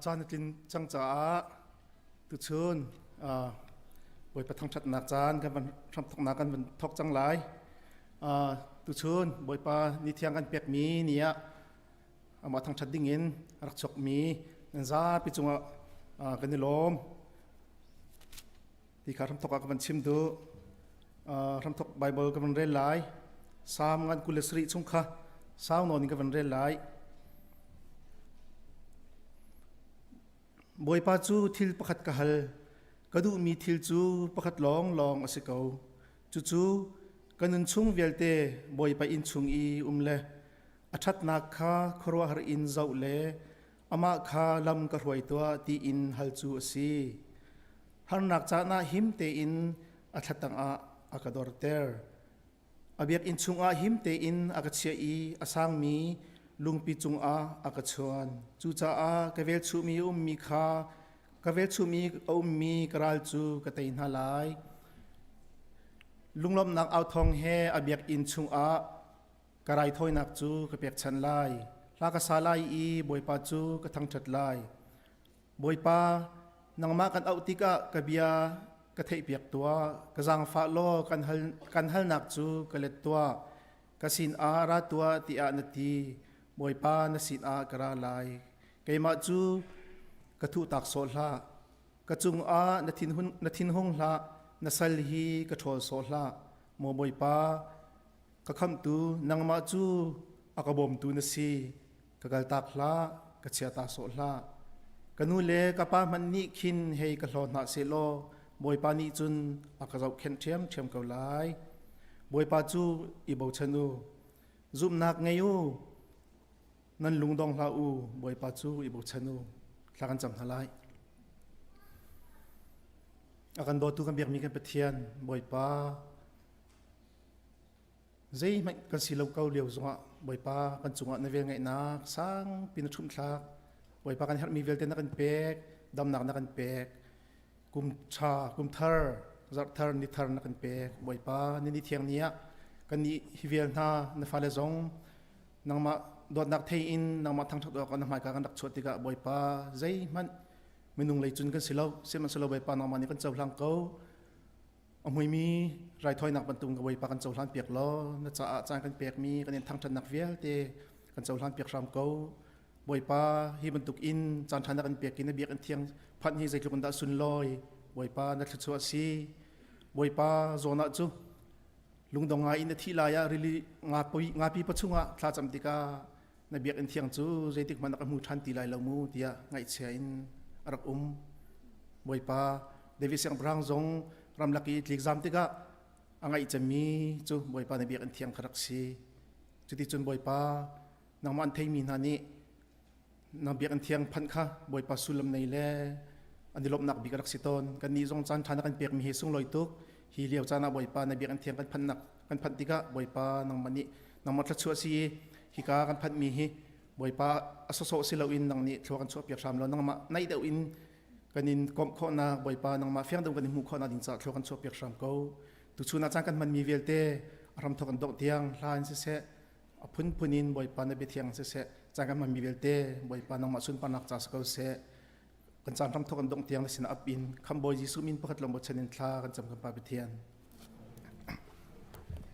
Caan a tlin cang caah tuchun Bawipa thangṭhatnak caan kan van hramthawknak kan van thawk cang lai. Tuchun Bawipa ni thiang kan pekmi ni ah amah thangṭhat dingin a rak chuakmi nan zapi cungah kan i lawm. Ti kha hramthawk ah ka van chim duh. Hramthawk Bible ka van rel lai. Salm ngan 27 chung kha sau nawn in ka van rel lai. Bawipa cu thil pakhat ka hal. Ka duhmi thil cu pakhat lawnglawng a si ko. Cucu ka nun chung vialte Bawipa inn chung i um le a ṭhatnak kha khuaruahhar in zoh le amah kha lam ka hruai tuah tiin hal cu a si. Harnak caan ah him tein a thlatang ah a ka dorter. A biakinn chungah him tein a ka chiah i a sangmi lungpi cungah a ka chuan. Cucaah ka velchummi a ummi kha ka velchum i a ummi ka ral cu ka tei hna lai. Lunglawmhnak authawng he a biakinn chungah Ka raithawinak cu ka pekchanh lai. Hla ka sa lai i Bawipa cu ka thangṭhat lai. Bawipa, nangmah kan auh tikah ka bia ka theihpiak tuah. Ka zaangfah law kan, hal, kan halnak cu ka let tuah. Ka sinah ra tuah tiah na ti. Bawipa, na sinah ka ra lai. Keimah cu ka thuhtak sawh hlah. Ka cungah na thinhun, na thinhung hlah. Na sal hi ka ṭhawl sawh hlah. Maw Bawipa, Ka khamhtu nangmah cu a ka bawmtu na si. Ka kaltak hlah, ka chiata sawh hlah. Ka nu le ka pa hmanh nih khin hei ka hlaw hna sehlaw Bawipa nih cun a ka zohkhenh ṭhiamṭhiam ko lai. Bawipa cu i bochan u. Zumhnak ngei u. Nan lungdong hlah u. Bawipa cu i bochan u. Thla kan cam hna lai. A kan dawtu kan biakmi kan Pathian, Bawipa, Zeihmanh kan si lo ko lio zongah Bawipa kan cungah na velngeihnak sangpi na ṭhumhthlak. Bawipa kan herhmi vialte na kan pek, damnak na kan pek, kum ṭha, kum thar, zarh thar, ni thar na kan pek. Bawipa ni ni thiang ni ah kan nih hi vial hna na fale zong nangmah dawtnak thei in nangmah thangṭhat awk na hmaika kan rak chuah tikah Bawipa zeihmanh minung lei cun kan si lo, sihmanhsehlaw Bawipa nangmah nih kan cohlang ko. A hmuimi raithawinak bantuk ka Bawipa kan cohlan piak law na caah caan kan pekmi kan in thangṭhatnak vialte kan cohlan piak hram ko. Bawipa hi bantuk in caan ṭha na kan pek i na biakinn thiang phanh hi zeitluk in dah sunlawi Bawipa na thluachuah a si. Bawipa zawn ah cu lungdong ngai in na thih lai ah rili ngapi pa chungah thlacam tikah na biakinn thiang cu zeitik hmanh ka hmu ṭhan ti lai lo mu tiah ngaihchia in a rak um. Bawipa David siangpahrang zong ramlak i tlikzam tikah a ngaih cemmi cu Bawipa na biakinn thiang kha rak si. Cuticun Bawipa nangmah an theimi hna nih na biakinn thiang phanh kha Bawipa sullam nei le an i lawmhnak bik a rak si tawn. Kannih zong caan ṭha na kan pekmi hi sunglawi tuk. Hi lio caan ah Bawipa na biakinn thiang kan phanhnak kan phanh tikah Bawipa nangmah nih nangmah thluachuah si i hika kan phanhmi hi Bawipa a sawsawh si loin nang nih thlua kan chuahpiak hram law nangmah naih deuh in kan in komh khawhnak Bawipa nangmah fiang deuh kan in hmuh khawhnak ding caah thlua kan chuahpiak hram ko. Tuchun ah caan kan hmanmi vialte a hramthawk an dongh tiang hla in siseh a phunphun in Bawipa na biathiang siseh caan kan hmanmi vialte Bawipa nangmah sunparnak ca si ko seh. Kan caan hramthawk an dongh tiang na sinah ap in Khamhbawi Jesuh min pakhat lawng bochan in thla kan cam kan Pa Pathian.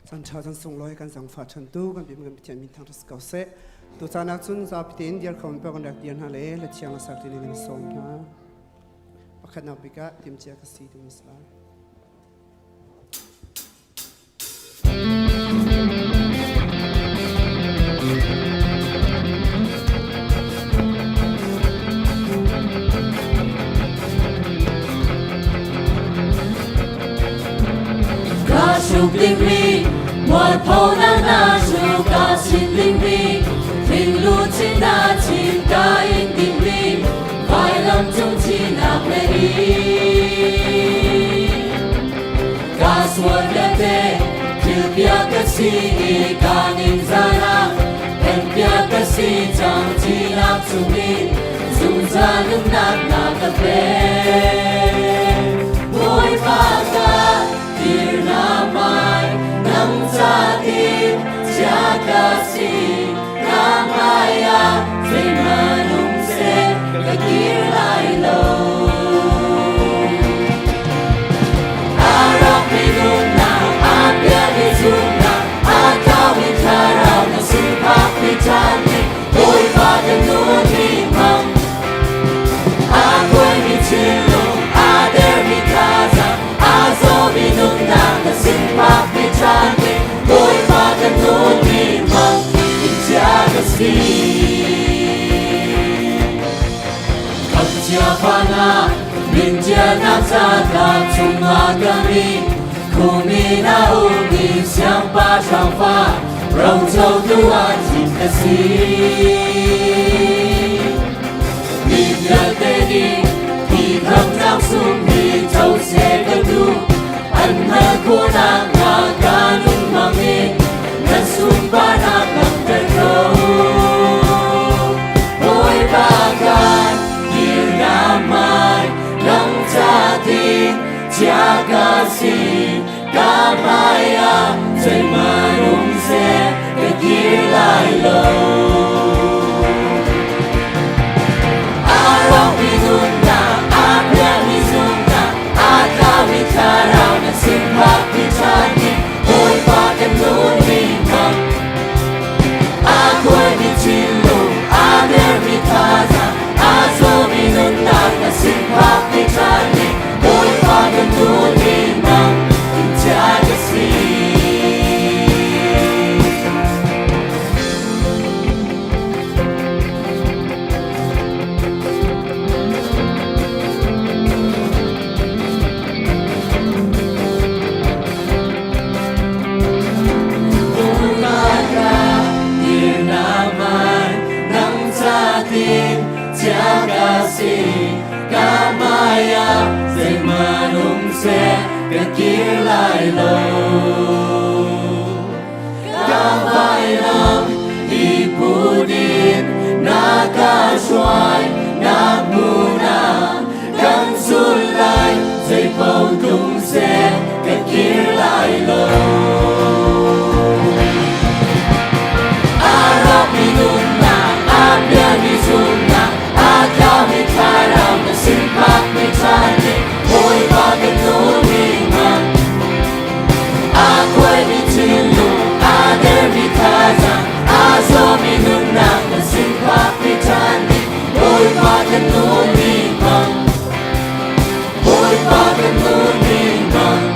Chan ṭha chan sunglawi kan zangfah ṭhantu kan bim kan Pathian min thangṭhat ko seh. Tu caan ah cun zapi tein dir kho in kan rak dir hna le la thiang a sak ding in sawm hna. Pakhatnak bik ah timcia ka si tu sa. Ka suk dingmi mualpho na na su ka sin dingmi thinglu chin na chin ka in dingmi vailam cung chinak le i Ka sual vialte thil piak ka si i ka ning zana then piak ka si cang tinak chungin zungzal nunnak na ka pek. Bawipa ka dir na mai nang ca tin chia ka si na hmai ah zeihmanh um seh ka ki. Catlap chungah ka mi khumi na ummi siangpahrang fa rocotu ah thim ka si. Mi vialte nih hi khamnak sung hi co seh ka duh. An hngalh khawhnak hnga ka nun hmang in na sunparnak langhter ko. Bawipa kan dirnak hmai nang ca tin chia ka si ka hmai ah zeihmanh um seh ka kir lai lo. A rawkmi nunnak, a pialmi zumhnak, a tlaumi thlarau na sin phakpi ṭhan ding Bawipa kan nun ning bang. A khuaimi thinlung, a dermi thazaang, a zawmi nunnak na sin phakpi ṭhan ding Bawipa kan nun ning bang. Chia ka si. Ka kir lai lo Ka vailam i pudin na ka hruai nak hmun ah kan zul lai zei paoh tlung seh ka kir lai lo. A rawkmi nunnak, a pialmi zumhnak, a tlaumi thlarau na sin phakmi ṭhan ning Bawipa kan nawl ning ah A khuaimi thinlung, a dermi thazaang, a zawmi nunnak na sin phakpi ṭhan ding Bawipa kan nawl ning bang. Bawipa kan nawl ning bang.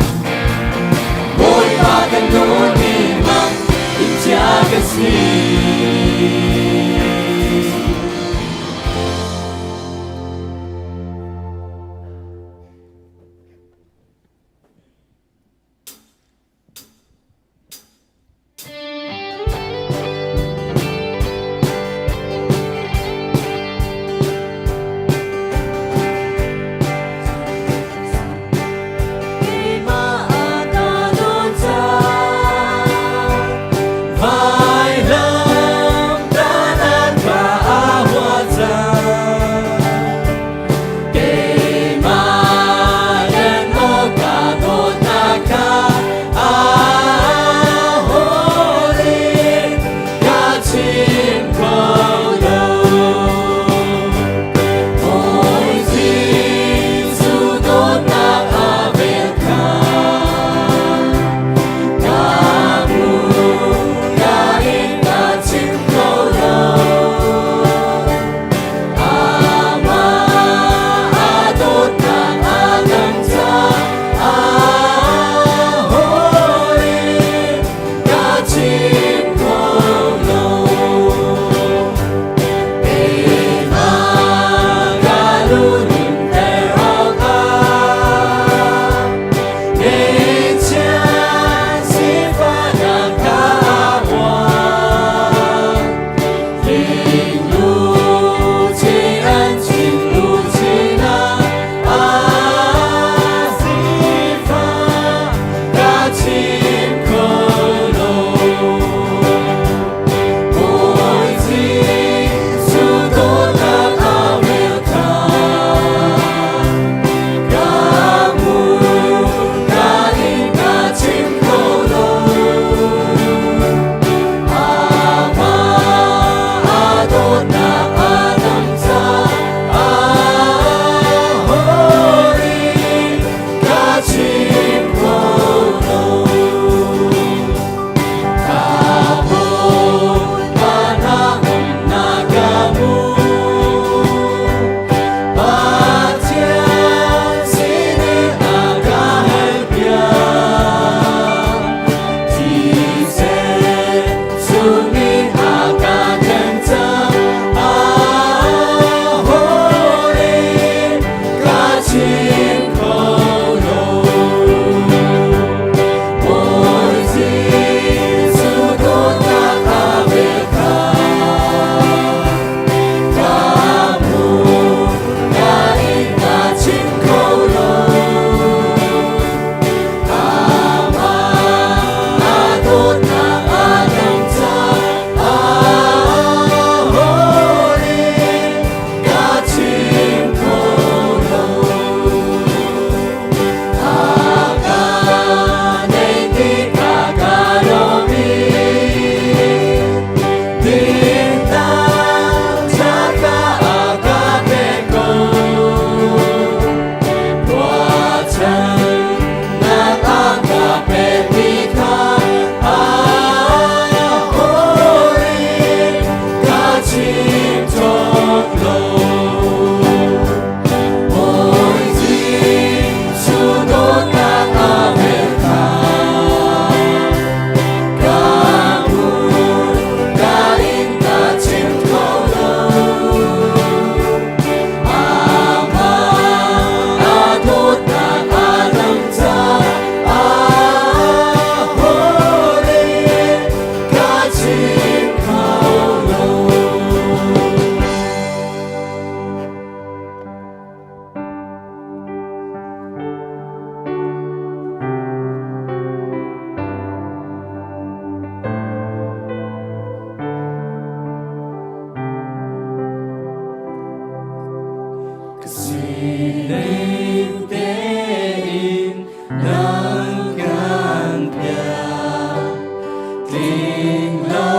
Tling lo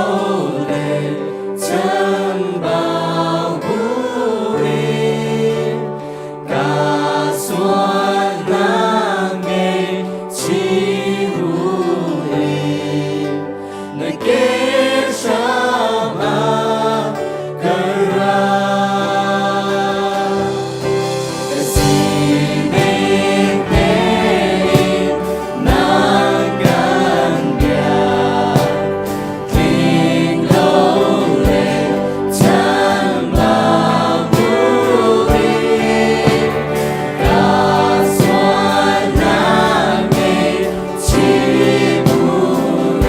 le chambau buin ka sualnak ngaihchih buin na ke hram ah ka ra. Ka sining tein na kan biak, tling lo le chambau buin ka sualnak ngaihchih buin.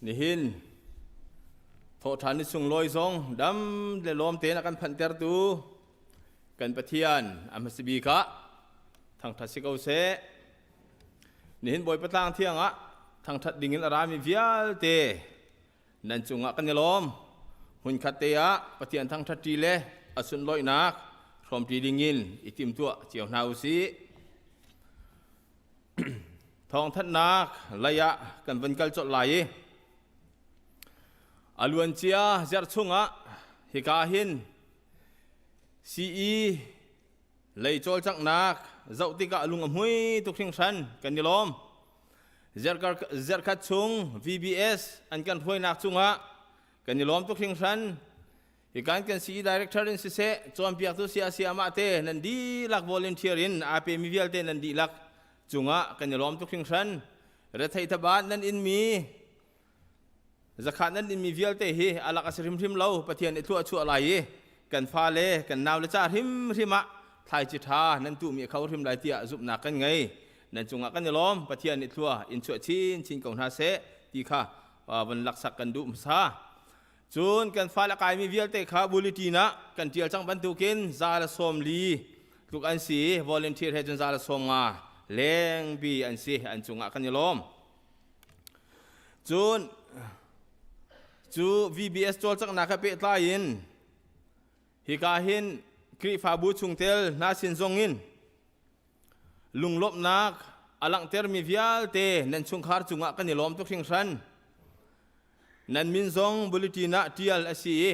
Nihin thawhṭhan ni sunglawi zong dam le lawm tein a kan phanhtertu kan Pathian a hmasa bik ah thangṭhat si ko seh. Nihin Bawipa tlang thiang ah thangṭhat dingin a rami vialte nan cungah kan i lawm. Hmunkhat te ah Pathian thangṭhat ṭi le a sunlawihnak hrawmṭi dingin i timtuah cio hna u sih. Thawngthanhnak lei ah kan van kal colh lai i a luancia zarh chungah hika hin CE lei cawlcanghnak zoh tikah lung a hmui tuk hringhran kan i lawm. Zarhkhat chung VBS an kan hruainak cungah kan i lawm tuk hringhran. Hikan kan CE director in siseh, cawnpiaktu sia siamah te nan dihlak volunteer in aa pemi vialte nan dihlak cungah kan i lawm tuk hringhran. Rethei thabat nan inmi zakhat nan inmi vialte hi alak a si hrimhrim lo. Pathian i thluah chuah lai i kan fale kan nau le ca hrimhrim ah thlaici ṭha nan tuhmi a kho hrim lai tiah zumhnak kan ngei. Nan cungah kan i lawm. Pathian nih thlua in chuah chinchin ko hna seh ti kha van laksak kan duh hmasa. Cun kan fale a kaimi vialte kha bulletin ah kan ṭial cang bantukin 140 tluk an si i volunteer he cun 150 lengpi an si, an cungah kan i lawm. Cun cu VBS cawlcanghnak he pehtlai in hika hin Khrihfabu chungtel hna sin zongin Lunglawmhnak a langhtermi vialte nan chungkhar cungah kan i lawm tuk hringhran. Nan min zong bulletin ah ṭial a si i,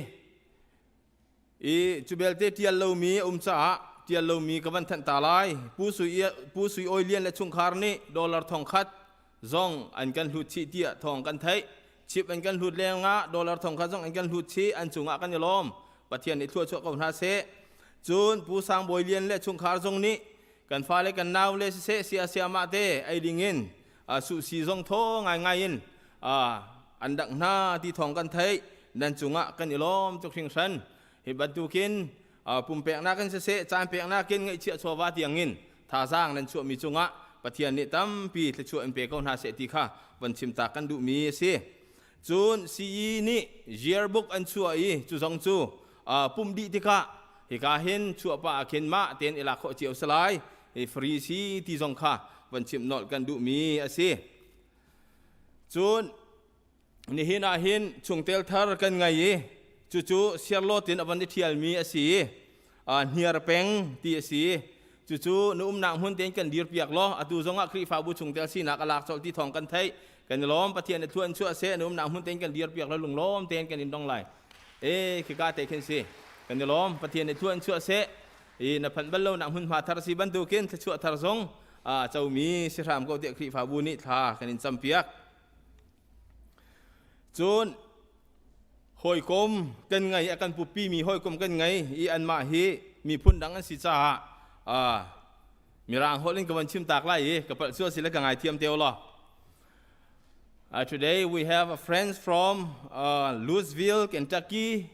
i cu belte ṭial lomi a um caah ṭial lomi ka van thanh ta lai. Pu Sui, Pu Sui Awi Lian le chungkhar nih dollar 1000 zong an kan hlut chih tiah thawng kan theih. Chip an kan hlut lengah dollar 1000 zong an kan hlut chih, an cungah kan i lawm. Pathian nih thluachuah ko hna seh. Cun Pu Sang Bawi Lian le chungkhar zong nih kan fale kan nau le siseh sia siamah te ei ding in suhsi zong thaw ngaingai in an dangh hna ti thawng kan theih. Nan cungah kan i lawm tuk hringhran. Hi bantukin pumpeknak in siseh caan peknak in ngaihchiah chawva tiangin thazaang nan chuahmi cungah Pathian nih tampi thluachuah in pe ko hna seh ti kha van chimtak kan duhmi a si. Cun CE nih yearbook an chuah i cu zong cu pumh dih tikah hika hin chuah pah ah khin mah tein i lak khawh cio si lai i free si ti zong kha van chimh nolh kan duhmi a si. Cun nihin ah hin chungtel thar kan ngei i cucu siarlawt in a van i ṭhialmi a si i hniar peng ti a si. Cucu na umnak hmun tein kan dirpiak law atu zongah Khrihfabu chungtel sinak a lak colh ti thawng kan theih. Kan i lawm. Pathian nih thluan chuah seh. Na umnak hmun tein kan dirpiak law lunglawm tein kan in dong lai. E khika te khin si. Kan i lawm. Pathian nih thluan chuah seh. I na phanh bal lonak hmunhma thar si bantukin thluachuah thar zong a comi si hram ko tiah Khrihfabu nih thla kan in campiak. Cun hawikom kan ngei, a kan pupimi hawikom kan ngei i anmah hi miphun dang an si caah Mirang holh in ka van chim tak lai i ka palh sual si le ka ngaithiam te law. Today we have a friends from Louisville, Kentucky.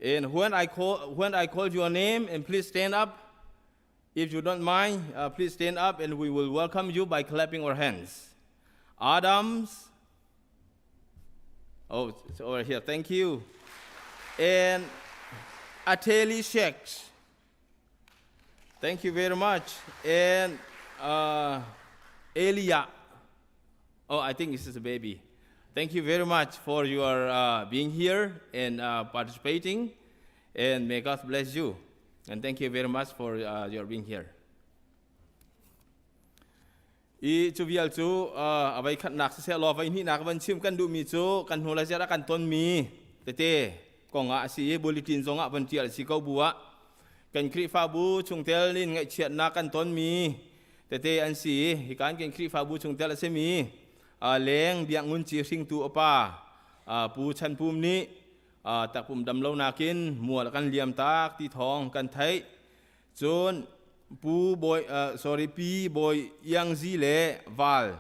And when I call your name, and please stand up. If you don't mind, please stand up and we will welcome you by clapping our hands. Adams. Oh, it's over here. Thank you. And Ateli Sheks. Thank you very much. And Elia. Oh, I think this is a baby. Thank you very much for your being here and participating. And may God bless you. And thank you very much for your being here. I cu vial cu a voi khatnak siseh law voi hnihnak van chim kan duhmi cu kan hnu le ziar a kan tonmi tete kong ah a si i bulletin zong ah van ṭial a si ko bu ah kan Khrihfabu chungtel in ngaihchiatnak kan tonmi tete an si i hikan kan Khrihfabu chungtel a simi leng Biak Ngun Ci hringtu a pa Pu Chan Pum nih takpum dam lo nakin mual kan liam tak ti thawng kan theih. Cun Pu Bawi sorry Pi Bawi Iang Zi le Val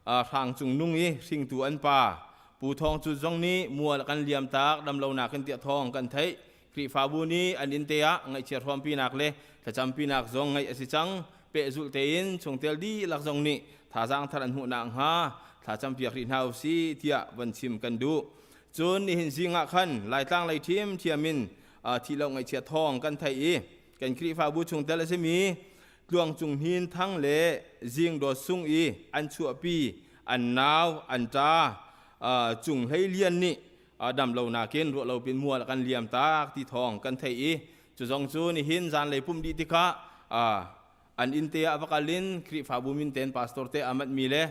Hrang Cung Nung i hringtu an pa Pu Thawng Cut zong nih mual kan liam tak dam lo nakin tiah thawng kan theih. Khrihfabu nih an inn te ah ngaihchia hrawmpinak le thlacampinak zong ngeih a si cang. Pehzulh tein chungtel dihlak zong nih thazaang thar an hmuh nakhnga thlacam piak rih hna usih tiah van chim kan duh. Cun nihin zing ah khan Laitlang lei ṭhiamṭhiam in thih lo ngaihchia thawng kan theih i kan Khrihfabu chungtel a simi Tluang Cung Hnin Thang le Zing Dawt Sung i an chuahpi an nau an ṭa Cung Hlei Lian nih dam lo nakin ruah lo pin mual kan liam tak ti thawng kan theih i cu zong cu nihin zanlei pumh dih tikah an inn te ah va kal in Khrihfabu min ten pastor te a manh mi le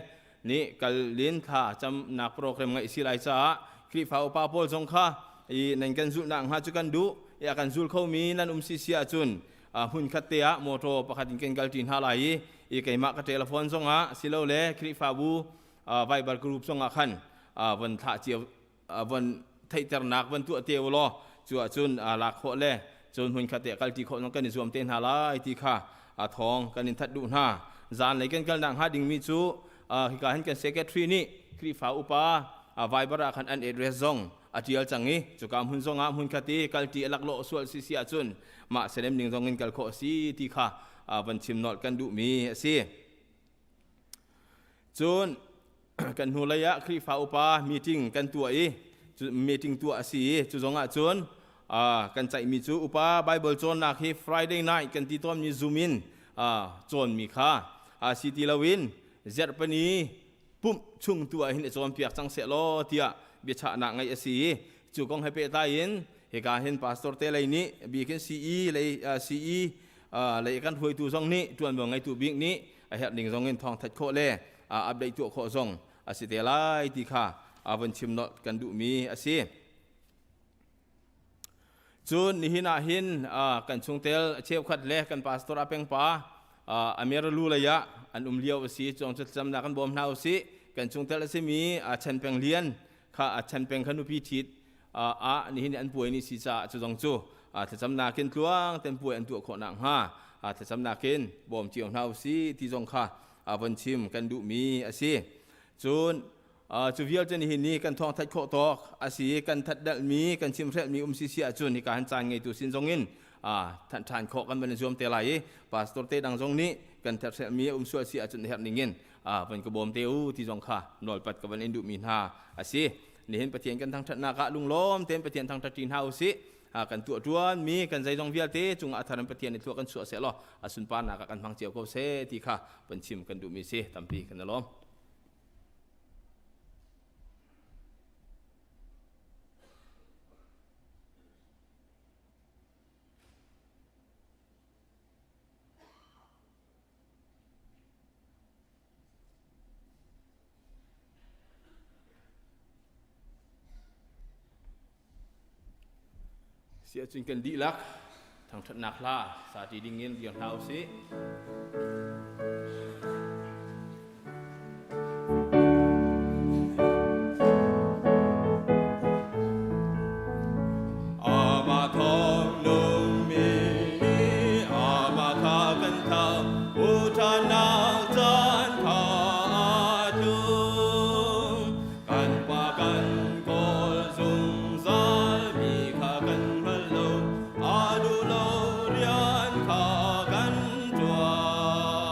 nih kal in thla camnak program ngeih si lai caah Khrihfa upa pawl zong kha i nan kan zulh nak hnga cu kan duh i a kan zul khomi nan um si si ahcun hmun khat te ah motor pakhat in kan kal ṭi hna lai i keimah ka telephone zong ah silole Khrihfabu Viber group zong ah khan von thlah cio von theihternak von tuah te u law cu ahcun lak khawh le cun hmun khat te kalti khawh zong kan i zuam te hna lai ti kha thawng kan in that duh hna. Zanlei kan kalnak hnga dingmi cu hika hin kan secretary nih Khrihfa upa Viber ah khan an address zong a tial cang i cuka hmun zong ah hmun khat i kalti a laklawh sual si si ahcun mah selem ning zong in kal khawh a si ti kha van chim nolh kan duhmi a si. Cun kan hnulei ah Khrihfa upa meeting kan tuah i meeting tuah a si i cu zong ah cun kan caihmi cu upa Bible cawnnak hi Friday night kan ti tawnmi Zoom in cawnmi kha si ti loin zarhpini pumh chung tu ah hin i cawnpiak cang seh law tiah biachahnak ngeih a si i cu kong he pehtlai in hika hin pastor te lei nih bikin CE lei CE lei kan hruaitu zong nih ṭuanvo ngeitu bik nih a herh ning zong in thawng that khawh le update tuah khawh zong a si te lai ti kha von chim nolh kan duhmi a si. Cun nihin ah hin kan chungtel cheukhat le kan pastor a pengpa Ameralu lei ah an um lio a si. Cong cu thlacamnak kan bawm hna u sih. Kan chungtel a simi Chen Peng Lian kha Chen Peng kha nupi ṭhit ah nihin an puai ni si caah cu zong cu thlacamnak in tluang ten puai an tuah khawh nakhnga thlacamnak in bawm cio hna u sih ti zong kha von chim kan duhmi a si. Cun cu vialte nihin ni kan thawng that khawh tawk a si kan that dalhmi kan chimhrelhmi um si si ahcun hika han caan ngeitu sin zong in thanh ṭhan khawh kan van zuam te lai i pastor te dang zong nih kan therhrelhmi a um sual si ahcun herh ning in van ka bawm te u ti zong kha nawlpat ka van in duhmi hna a si. Nihin Pathian kan thangṭhatnak ah lunglawm tein Pathian thangṭhat ṭi hna u sih. Kan tuah ṭuanmi kan zeizong vialte cungah a thar in Pathian nih thlua kan chuah seh law a sunparnak ah kan hmang cio ko seh ti kha van chim kan duhmi si. Tampi kan i lawm. Si ahcun kan dihlak thangṭhatnak hla sa ṭi dingin dir hna u sih. Amah thawng nungmi amah kha kan thang Uṭhanak caan kha a tlung. Kan pa kan kawl zungzal mi kha kan hngal lo. A duh lo rian kha kan ṭuan.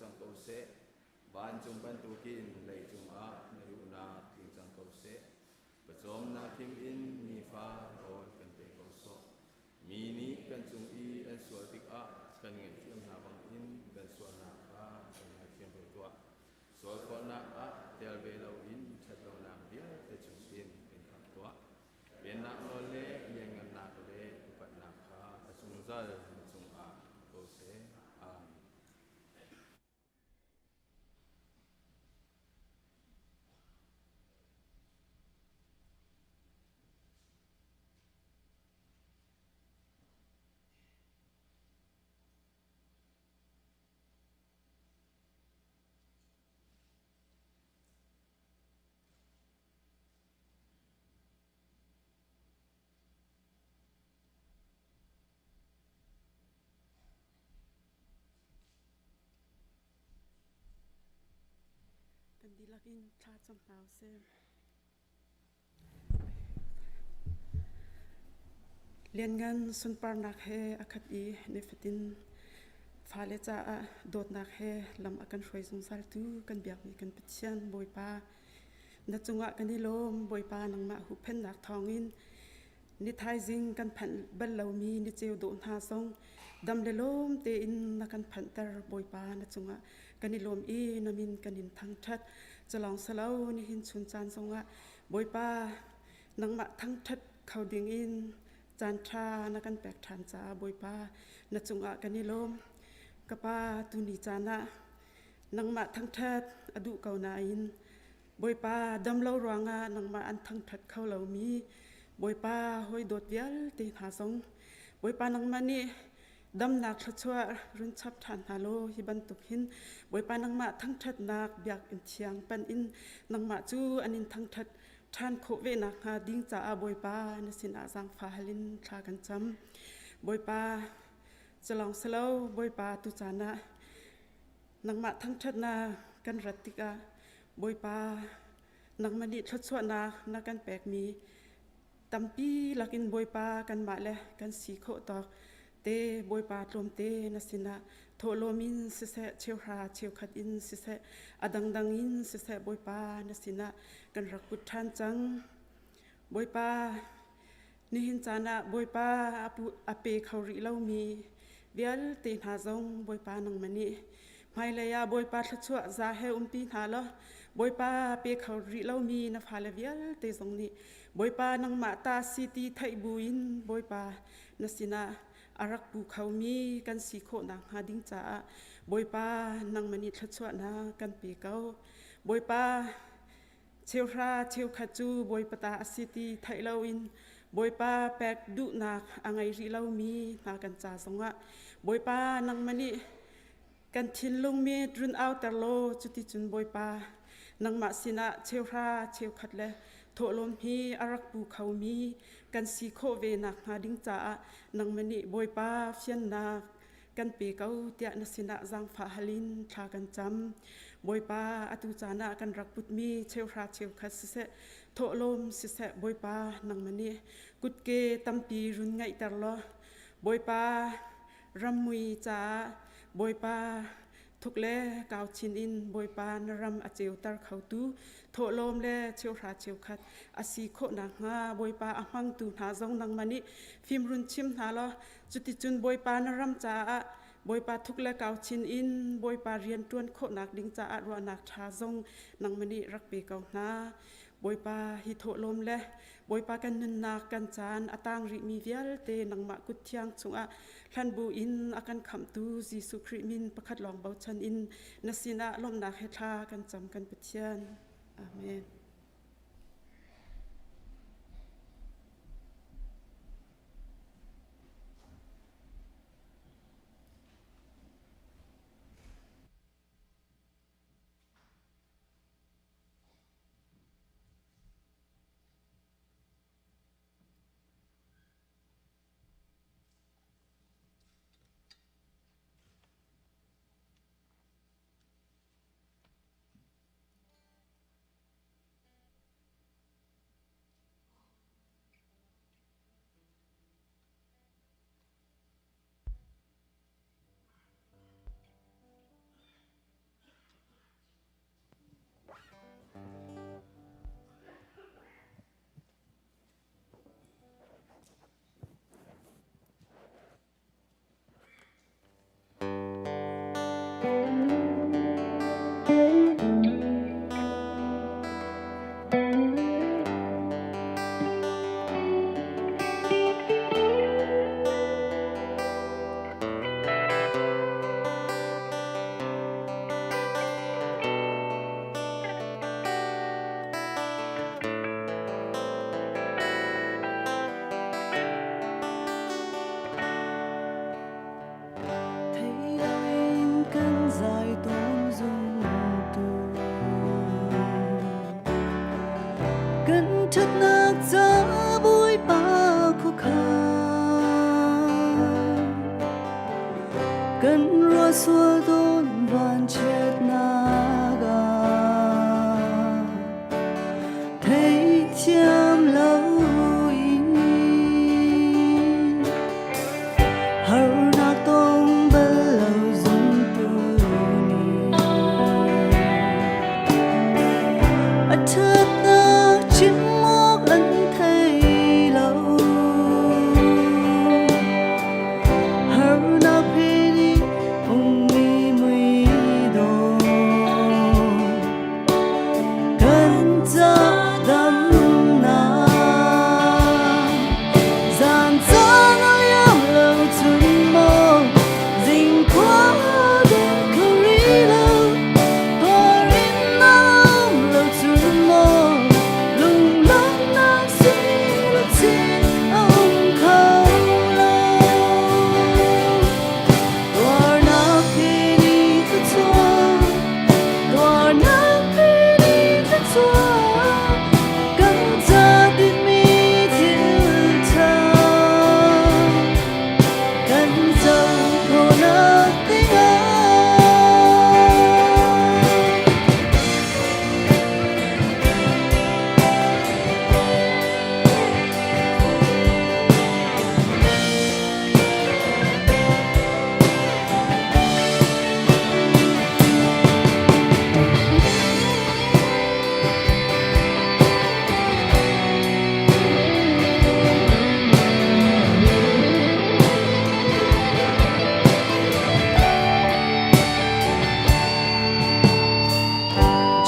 cang ko seh. Vancung bantukin leicung ah na duhnak tling cang ko seh. Pawcawmnak him in nifa rawl kan pe ko sawh. Mi nih kan cung i an sual tikah kan ngaihthiam hna bangin kan sualnak kha kan ngaithiam ve tuah. Sualkhawhnak ah tel ve loin ṭhatlonak vialte chungin kan khamh tuah. Pennak nawl le lianngannak le upatnak kha a zungzal na cungah ko seh. Amen. Kan dihlak in thla cam hna usih. Lianngan sunparnak he a khat i nifatin fale caah dawtnak he lam a kan hruai zungzaltu kan biakmi kan Pathian Bawipa na cungah kan i lawm. Bawipa nangmah huhphenhnak thawngin ni thaizing kan phanh bal lomi ni ceu dawh hna zong dam le lawm tein na kan phanhter. Bawipa na cungah kan i lawm i na min kan in thangṭhat. Culawng silo nihin chun caan zongah Bawipa nangmah thangṭhat kho dingin caan ṭha na kan pek ṭhan caah Bawipa na cungah kan i lawm. Ka Pa tuni caan ah nangmah thangṭhat a duh ko nain Bawipa damlo ruangah nangmah an thangṭhat kho lomi Bawipa hawi dawt vialte hna zong Bawipa nangmah nih damnak thluachuah run chap ṭhan hna law hi bantuk hin Bawipa nangmah thangṭhatnak biakinn thiang pan in nangmah cu an in thangṭhat ṭhan khawh ve nakhnga ding caah Bawipa na sinah zaangfah hal in thla kan cam. Bawipa culawng silo Bawipa tucaan ah nangmah thangṭhatnak kan rat tikah Bawipa nangmah nih thluachuahnak na kan pekmi tampi lakin Bawipa kanmah le kan si khawh tawk te Bawipa tlawmte na sinah thawhlawm in siseh cheuhra cheukhat in siseh a dangdang in siseh Bawipa na sinah kan rak put ṭhan cang. Bawipa nihin caan ah Bawipa a pe kho rih lomi vialte hna zong Bawipa nangmah nih hmailei ah Bawipa thluachuah za he umpi hna law Bawipa pe kho rih lomi na fale vialte zong nih Bawipa nangmah ta si ti theih buin Bawipa na sinah a rak pu khomi kan si khawh nakhnga ding caah Bawipa nangmah nih thluachuahnak kan pe ko. Bawipa cheuhra cheukhat cu Bawipa ta a si ti theih loin Bawipa pek duhnak a ngei rih lomi hna kan ca zongah Bawipa nangmah nih kan thinlung mit run auter law cuticun Bawipa nangmah sinah cheuhra cheukhat le thawhlawm hi a rak pu khomi kan si khawh ve nakhnga ding caah nangmah nih Bawipa fiannak kan pe ko tiah na sinah zaangfah hal in thla kan cam. Bawipa atu caan ah kan rak putmi cheuhra cheukhat siseh thawhlawm siseh Bawipa nangmah nih kutke tampi run ngeihter law Bawipa rammui caah Bawipa thuk le kau chin in Bawipa na ram a ceuter khotu thawhlawm le cheuhra cheukhat a si khawh nakhnga Bawipa a hmangtu hna zong nangmah nih fimrun chim hna law cuticun Bawipa na ram caah Bawipa thuk le kau chin in Bawipa rian ṭuan khawhnak ding caah ruahnak ṭha zong nangmah nih rak pe ko hna. Bawipa hi thawhlawm le Bawipa kan nunnak kan caan a tang rihmi vialte nangmah kut thiang chungah hlan bu in a kan khamhtu Jesuh Khrih min pakhat lawng bochan in na sinah lawmhnak he thla kan cam kan Pathian. Amen. ṭhatnak ca Bawipa khuakhan. Kan ruah sual tawn vanchiatnak ah theithiam lo in harnak tong bal lo zumtu nih a ṭhatnak chim awk an thei lo. Harnak phen i ummi mui dawh kan ca damnak zan caan a liam lo cun maw zingkhua ding kho rih lo tuar in na um lo cun maw lunglawmhnak sui luchin a um kho lo tuarnak he ni thluachuah tuarnak he ni thluachuah kan ca tinhmi thil ṭha kan co khawhnak dingah.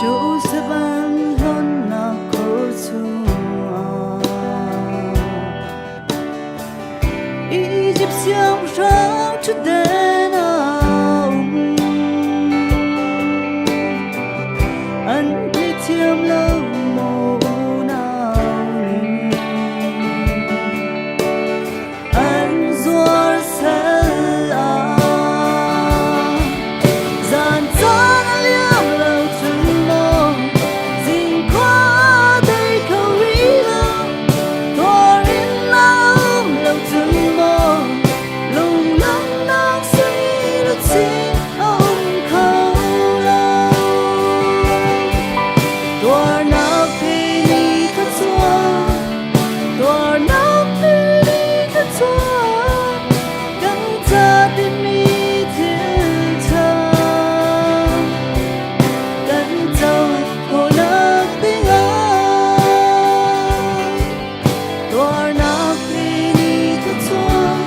Joseph an hlonnak khor chungah Egypt siangpahrang ṭhutden ah um. An theithiam lo maw unau nih an zuar sal ah zan caan a liam lo cun maw zingkhua dei kho rih lo tuar in na um lo cun maw lunglawmhnak sui luchin a um kho lo tuarnak he ni ka chuak tuarnak he ni ka chuak kan ca timi thil ṭha kan co khawhnak dingah tuarnak he ni ka chuak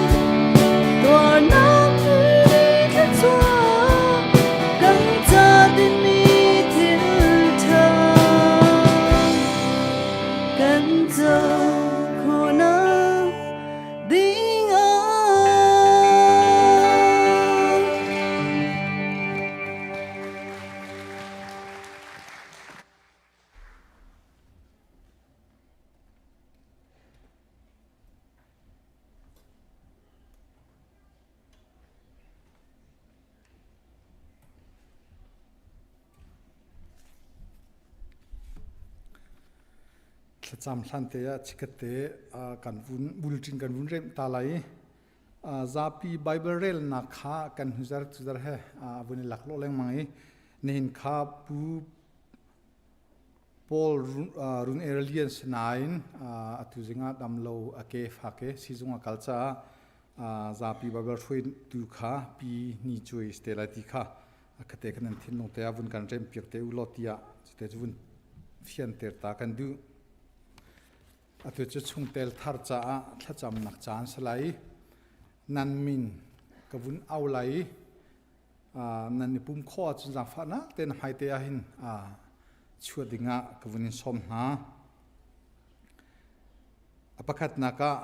tuarnak he ni ka chuak kan ca timi thil ṭha kan co khawhnak dingah. Thlacam hlan te ah chikkhat te kan vun bulletin kan vun remh ta lai i zapi Bible relnak kha kan huzar tuzar he vun i laklawh lengmang i nihin kha Pu Paul Run Erlian sinain atu zingah damlo a ke fak i sizung a kal caah zapi Bible hruaitu kha pi ni cuai ste lai ti kha khate kan nan thinlung te ah vun kan rem piak te u law tiah cute cu vun fianter ta kan duh. Atu cu chungtel thar caah thlacamnak caan si lai. Nan min ka vun au lai i nan i pum khawh ahcun zaangfahnak tein hmaite ah hin chuah dingah ka vun in sawm hna. A pakhatnak ah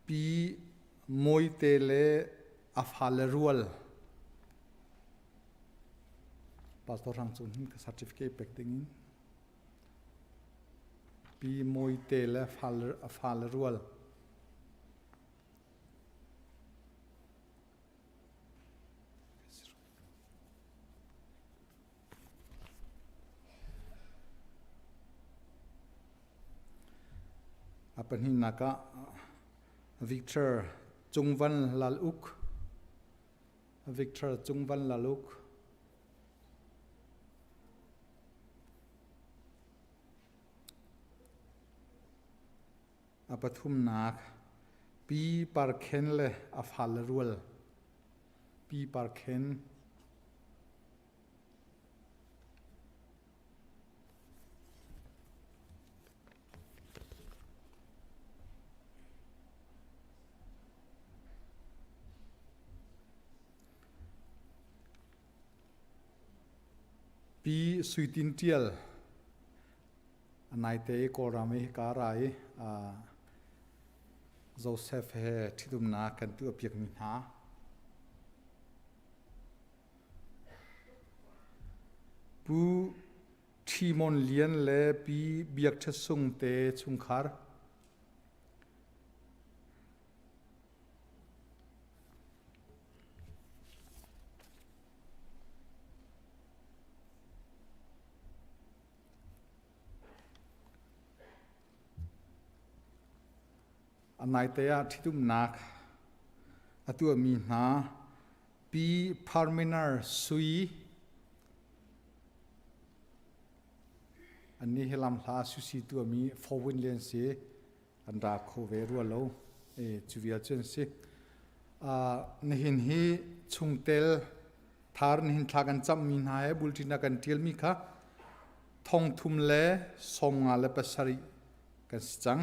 Pi Mawite le a fale rual Pastor Hrang Cung hin ka certificate pek dingin Pi Mawite le a fale rual A pahnihnak ah Victor Cungvan Lal Uk. Victor Cungvan Lal Uk. A pathumnak Pi Parkhen le a fale rual. Pi Parkhen. Pi Sui Tin Ṭial a naite i Kawlram i hika ra i Joseph he ṭhitumnak kan tuahpiakmi hna. Pu Ṭhi Mon Lian le Pi Biak Ṭha Sung te chungkhar. A naite ah ṭhitumnak a tuahmi hna Pi Parminar Sui annih hi lamhla susi tuahmi Fowin le an si. An ra kho ve rua lo. E, cu vial cu an si. Nihin hi chungtel thar nihin thla kan cammi hna he bulṭin a kan ṭialmi kha 37 kan si cang.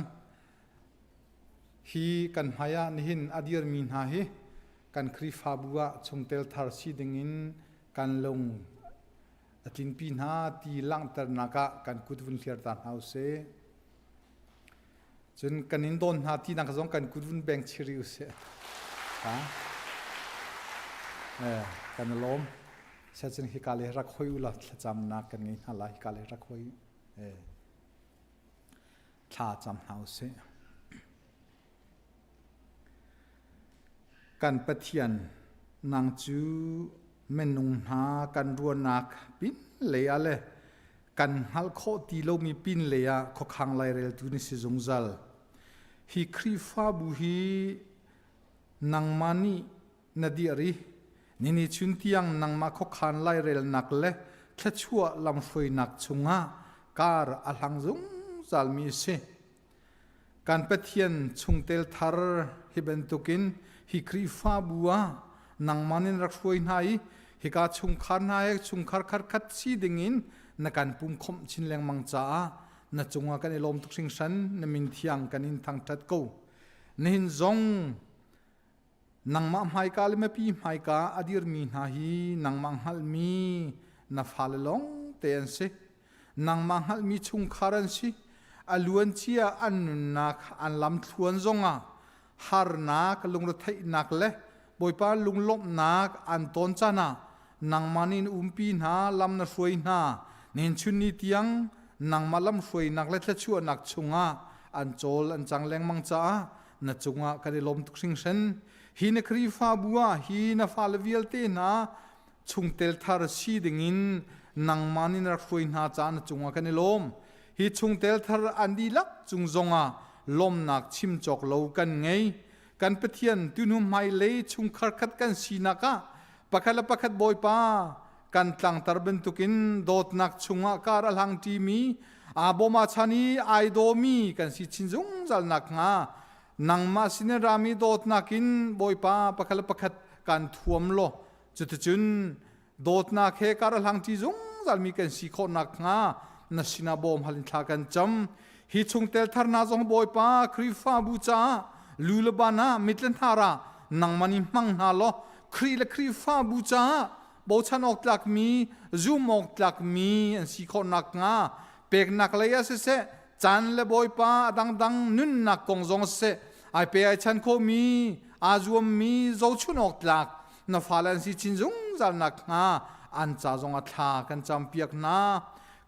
Hi kan hmai ah nihin a dirmi hna hi kan Khrihfabu ah chungtel thar si dingin kan lung a tlinpi hna ti langhternak ah kan kut vun hliar ta hna usih. Cun kan in dawn hna tinak zong kan kut vun beng chiri usih. Ha? Eh, kan i lawm. Siacun hika le rak hoi ula thlacamnak kan ngei hna lai hika le rak hoi. Eh. Thla cam hna usih. Kan Pathian, nang cu minung hna kan ruahnak pin lei ah le kan hngalh khawh ti lomi pin lei ah khuakhang laireltu na si zungzal. Hi Khrihfabu hi nangmah nih na dir i nini chun tiang nangmah khuakhan lairelnak le thluachuah lamhruainak chungah kar a hlang zungzalmi a si. Kan Pathian chungtel thar hi bantukin hi Khrihfabu ah nangmah nin rak hruai hna i hika chungkhar hna he chungkhar khatkhat si dingin na kan pumkhomh chin lengmang caah na cungah kan i lawm tuk hringhran na min thiang kan in thangṭhat ko. Nihin zong Nangmah hmaika le mipi hmaika a dirmi hna hi nangmah hngalhmi na fale lawng te an si. Nangmah hngalhmi chungkhar an si. A luancia an nunnak an lamthluan zongah harnak, lungretheihnak le Bawipa lunglawmhnak an ton caan ah nangmah nih na umpi hna, lam na hruai hna. Nihin chun ni tiang nangmah lamhruainak le thluachuahnak chungah an cawl an cang lengmang caah na cungah kan i lawm tuk hringhran. Hi na Khrihfabu ah hi na fale vialte hna chungtel thar si dingin nangmah nih na rak hruai hna caah na cungah kan i lawm. Hi chungtel thar an dihlak cung zongah lawmnak chim cawk lo kan ngei. Kan Pathian tunu hmailei chungkhar khat kan sinak ah pakhat le pakhat Bawipa kan tlangtar bantukin dawtnak chungah kar a hlang ṭimi aa bawm a chan i ai dawmi kan si chin zungzal nakhnga nangmah sinin rami dawtnak in Bawipa pakhat le pakhat kan thuam law cuticun dawtnak he kar a hlang ṭi zungzalmi kan si khawh nakhnga na sinah bawm hal in thla kan cam hi chungtel thar hna zong Bawipa Khrihfabu caah lu le ban ah mit le hnar ah nangmah nih hmang hna law Khrih le Khrihfabu caah bochan awk tlakmi zum awk tlakmi an si khawh nakhnga peknak lei ah siseh caan le Bawipa a dangdang nunnak kong zong siseh ai pe ai chan khawhmi aa zuammi zohchun awk tlak na fale an si chin zungzal nakhnga an ca zongah thla kan campiak hna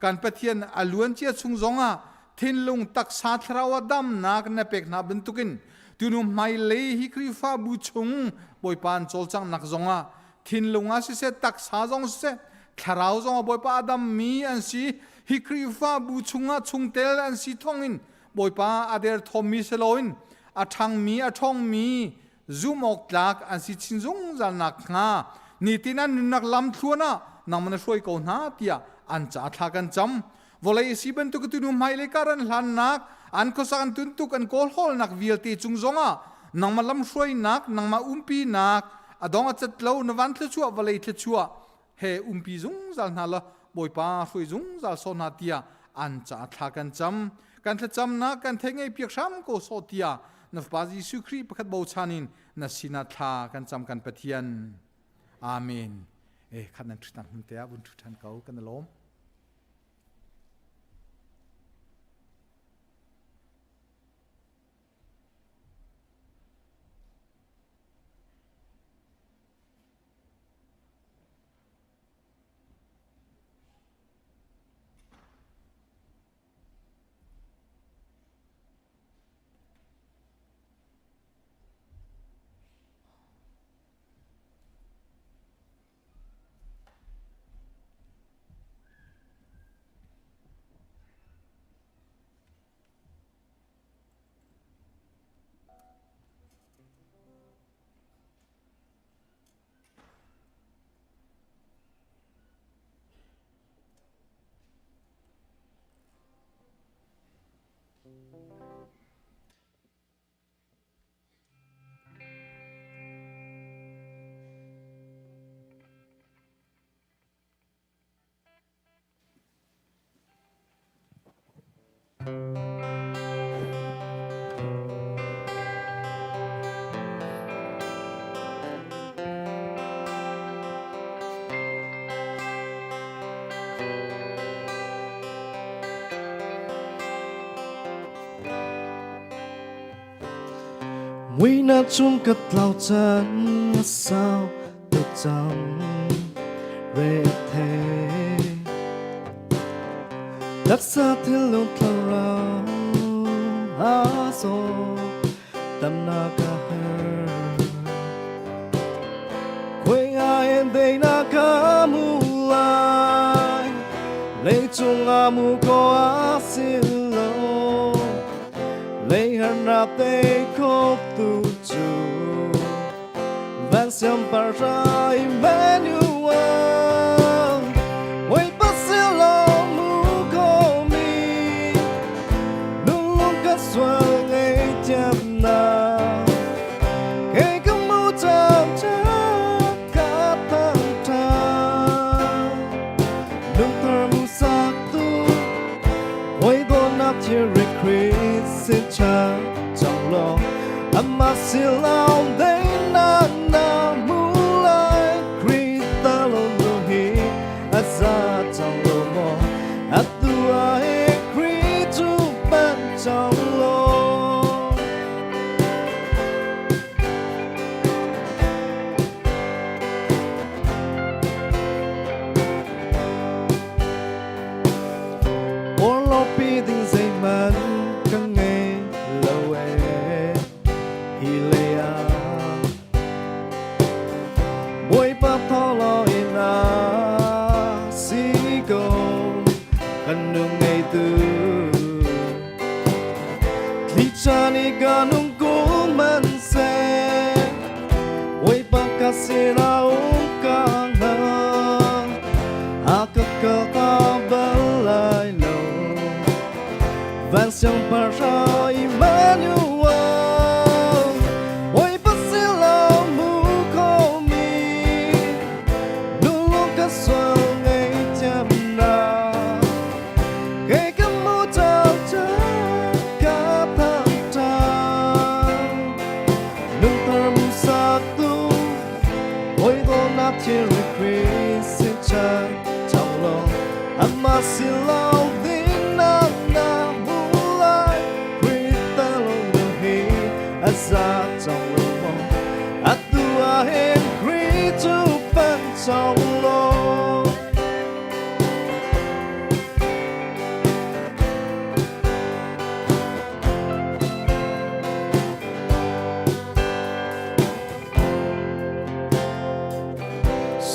kan Pathian a luancia chung zongah thinlung taksa thlarau ah damnak na pek hna bantukin tunu hmailei hi Khrihfabu chung Bawipa an cawlcanghnak zongah thinlung ah siseh taksa zong siseh thlarau zong ah Bawipa a dammi an si hi Khrihfabu chungah chungtel an si thawngin. Bawipa a derthawmmi si loin a ṭhangmi a ṭhawngmi zumh awk tlak an si chin zungzal nakhnga nitin an nunnak lamthluan ah nangmah na hruai ko hna tiah an ca thla kan cam. Vawlei si bantuk tunu hmailei kar an hlannak, an khuasak an tuntuk an kawlhawlnak vialte cung zongah nangmah lamhruainak, nangmah umpinak, a dong a cat lo na van thluachuah vawlei thluachuah he umpi zungzal hna la Bawipa hruai zungzal sawh hna tiah an ca thla kan cam. Kan thlacamnak kan thei ngei piak hram ko sawh tiah na Fapa Jesuh Khrih pakhat bochan in na sinah thla kan cam kan Pathian. Amen. Eh khat nan ṭhu hmun te ah vun ṭhu ṭhan ko kan lawm. Muihnak chung ka tlau chan a sau tuk cang re the taksa thinlung thlarau a zaw tamnak a har khuai ngai in deinak ka mu lai leicung ah mu ko a si lo lei harnak tei kho tu cu Van siangpahrang Emmanuel, Bawipa silo mu ko mi, nunlung ka sual ngaihthiamnak, kei ka mu cang ca ka thangṭhat. Lungthar mu sak tu, hawi dawtnak thilri Khrih sin cha cang law, amah silo deinak na hmu lai. Khrih ta lo nu hi a za cang lo maw? Atu ah hi Khrih cu panh cang law. Porhlawpi ding zeihmanh ka ngei lo ee hi lei ah Bawipa thawlaw in a si ko kan nu ngeitu Thlicha nih ka nung kul man seh Bawipa ka sinah um ka hngal a ka kal ta bal lai lo Van siangpahrang Emmanuel Bawipa silo mu ko mi Nulung ka sual ngaihthiamnak Kei ka mu cang ca ka thangṭhat Nunthar mu sak tu Hawi dawtnak thilri Khrih sin chan cang law amah silo dinnak na hmu lai Khrih ta lo nun hi a za cang lo maw atu ah hin Khrih cu panh cang law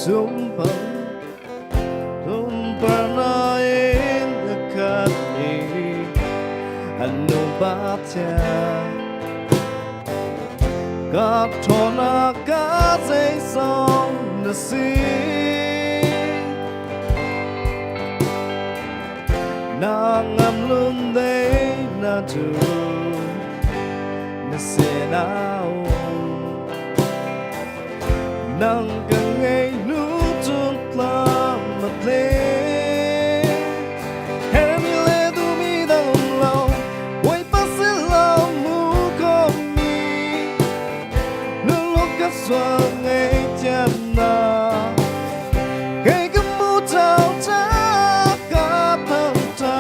Sumpah Sumpah in a khat mi Anu Pathian Ka ṭhawnnak ka zeizong na si Na ngam lun dei na tu na sinah Nang ka ngei nu cun tlam a tle Hermi le duhmi dang um lo Bawipa sin lo mu ko mi Luluk ka sual ngei tiam na Kei ka mu chau cha ka thang cha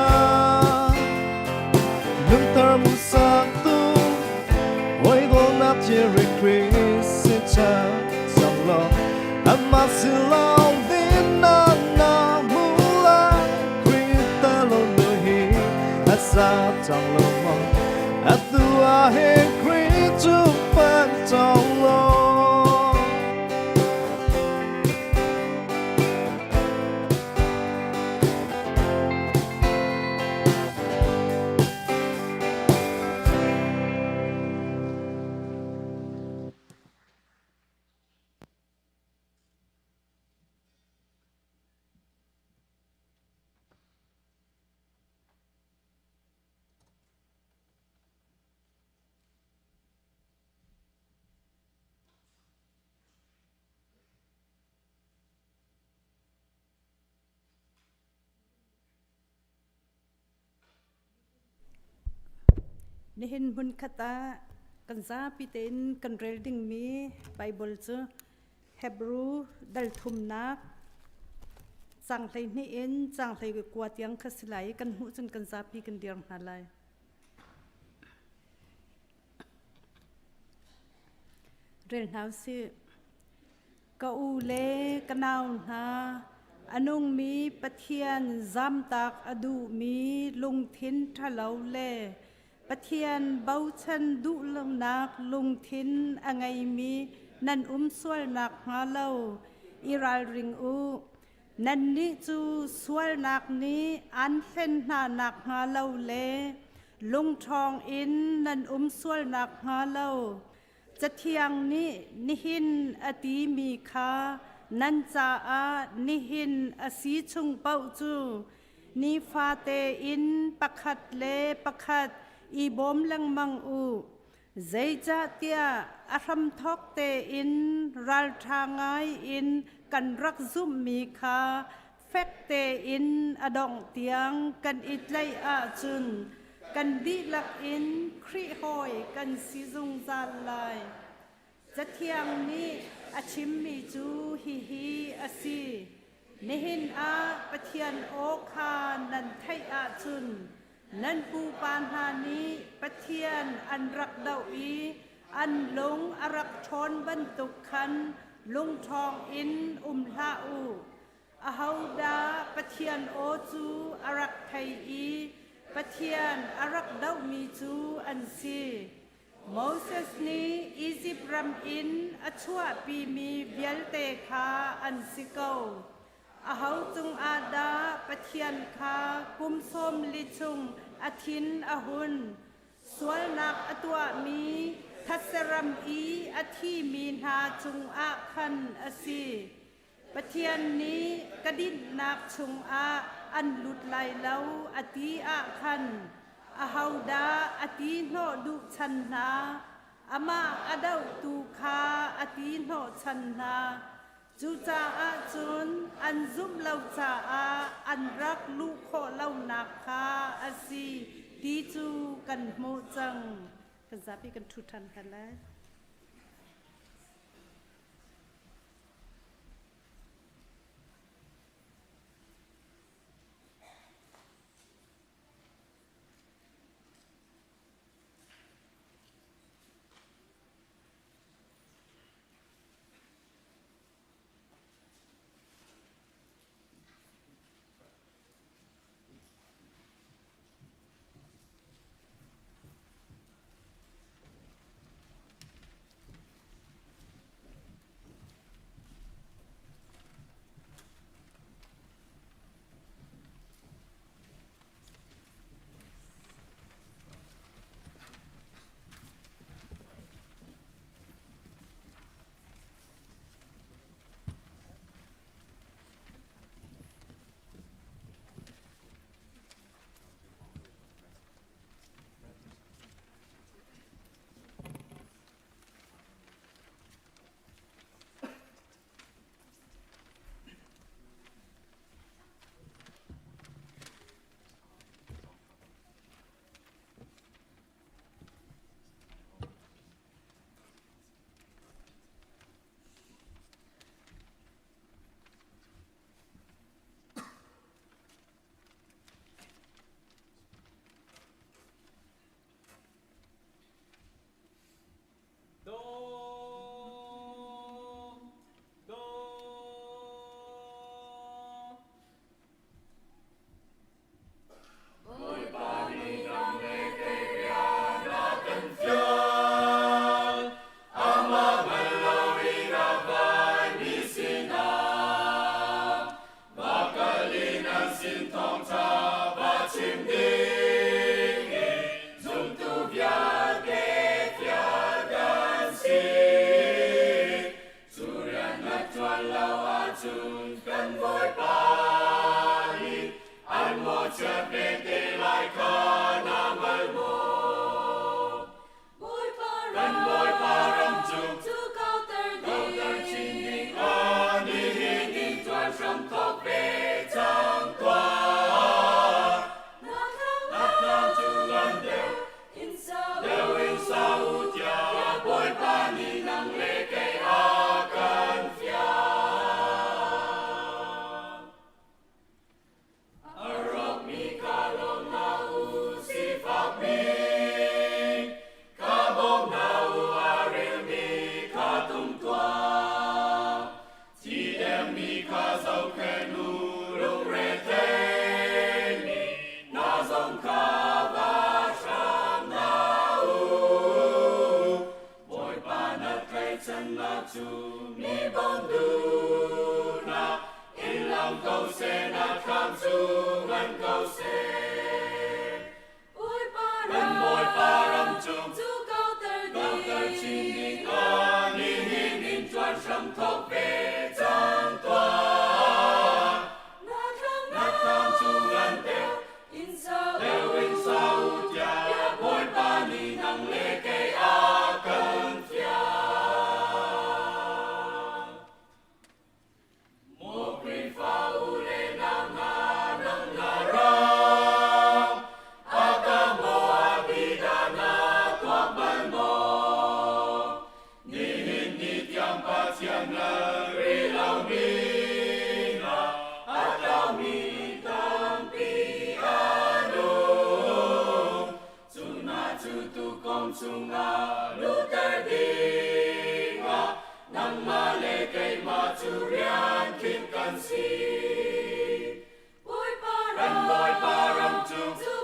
Lungtar mu sak tu Hoi dawtnak thilri Khrih si cha cang law amah si lo dinnak na hmu lai Khrih ta lo nu hi a sa cang lo maw atu ah hin Khrih cu pan cang law. Nihin hmunkhat ah kan zapi tein kan rel dingmi Baibal cu Hebru dal thumnak caang 12 in caang 19 tiang kha si lai i kan hmuh cun kan zapi kan dir hna lai. Rel hna usih. Ka u le ka nau hna, a nungmi Pathian zamtak a duhmi lungthin ṭhalo le Pathian bochan duh lonak lungthin a ngeimi nan um sual nakhnga lo i ralring u. Nannih cu sualnak nih aan hlen hna nakhnga lo le lungṭhawng in nan um sual nakhnga lo Cathiang nih nihin a timi kha nan caah nihin a si chung paoh cu nifate in pakhat le pakhat i bawm lengmang u. Zeicahtiah a hramthawk tein ralṭha ngai in kan rak zumhmi kha fek tein a dongh tiang kan i tlaih ahcun kan dihlak in Khrih hawi kan si zungzal lai. Cathiang nih a chimmi cu hihi a si. Nihin ah Pathian aw kha nan theih ahcun nan pupa hna nih Pathian an rak doh i an lung a rak ṭhawn bantuk khan lungṭhawng in um hlah u. Ahodah Pathian aw cu a rak thei i Pathian a rak dohmi cu an si? Moses nih Izipt ram in a chuahpimi vialte kha an si ko. Aho cungah dah Pathian kha kum 40 chung a thin a hun? Sualnak a tuahmi thatseram i a thimi hna cungah khan a si. Pathian nih ka dinhnak chungah an lut lai lo a ti ah khan ahodah a ti hnawh duh chan hna? Amah a dohtu kha a ti hnawh chan hna. Cucaah cun an zumh lo caah an rak luh khawh lonak kha a si ti cu kan hmuh cang. Kan zapi kan ṭhu ṭhan hna lai. ṭuan lo ahcun kan Bawipa nih an mawhchiat ve te lai kha na hngal maw? Kan Bawipa ram cu kauter chin ding ah nihin in ṭuan hram thawk ve cang tuah. Na thlam cu ngan deuh deuh in sa u tiah Bawipa nih nang le kei a kan fial. A rawkmi kha lawm hna u, sifakmi kha bawm hna u, a rilmi kha tum tuah. Thi dengmi kha zohkhenh u, lungretheimi hna zong kha va hram hna u. Bawipa na tlaihchannak cu mi bawm duhnak in lang ko seh, na thlam cu ngan ko seh. Kan Bawipa ram cu kauter chin ding ah nihin in ṭuan hram thawk ve cang tuah. Na thlam cu ngan deuh deuh in sa u tiah Bawipa nih nang le kei a kan fial. Maw Khrihfa u le nau hna, nang na ram a ka maw a bi dah na tuak bal maw? Nihin ni tiang Pathian na ri lomi hna a tlaumi tampi an um. Cu hna cu tuukawng chungah luhter dingah nangmah le keimah cu rian khinh kan si. Kan Bawipa ram cu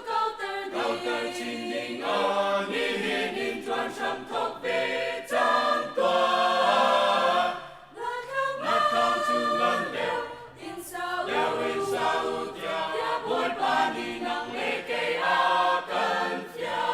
kauter chin ding ah nihin in ṭuan hram thawk ve cang tuah. Na thlam cu ngan deuh deuh in sa u tiah Bawipa nih nang le kei a kan fial.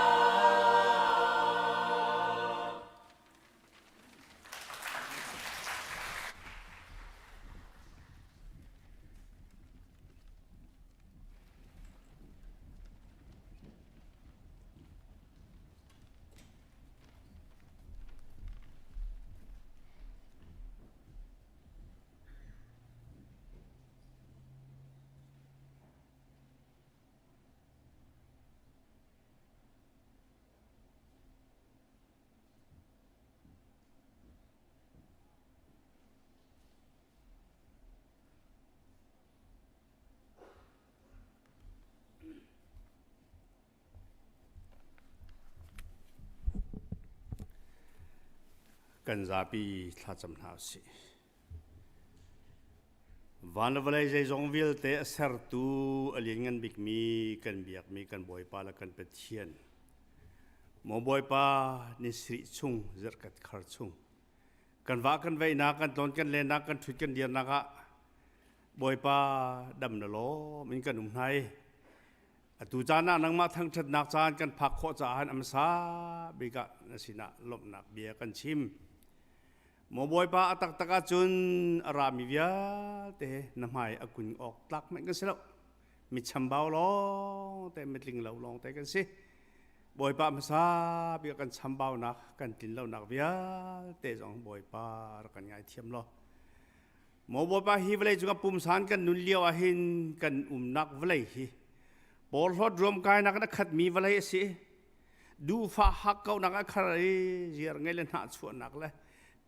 Kan zapi thlacam hna usih. Van le vawlei zeizong vialte a sertu a lianngan bikmi kan biakmi kan Bawipa le kan Pathian. Maw Bawipa ni sarih chung zarhkhat khar chung kan vah kan veihnak kan tlawn kan lennak kan ṭhut kan dirnak ah Bawipa dam na lawm in kan um hna i atu caan ah nangmah thangṭhatnak caan kan phak khawh caah a hmasa bik ah na sinah lawmhnak bia kan chim. Maw Bawipa a taktak ahcun a rami vialte na hmai a kun awk tlak hmanh kan si lo. Mi chambau lawng te mitling lo lawng te kan si. Bawipa hmasa bik kan chambaunak kan tlin lonak vialte zong Bawipa rak kan ngaithiam law. Maw Bawipa hi vawlei cungah pumsan kan nun lio ah hin kan umnak vawlei hi porhlawt ruamkainak in a khatmi vawlei a si. Duhfah hakkauhnak a khar i ziar ngei le hnahchuahnak le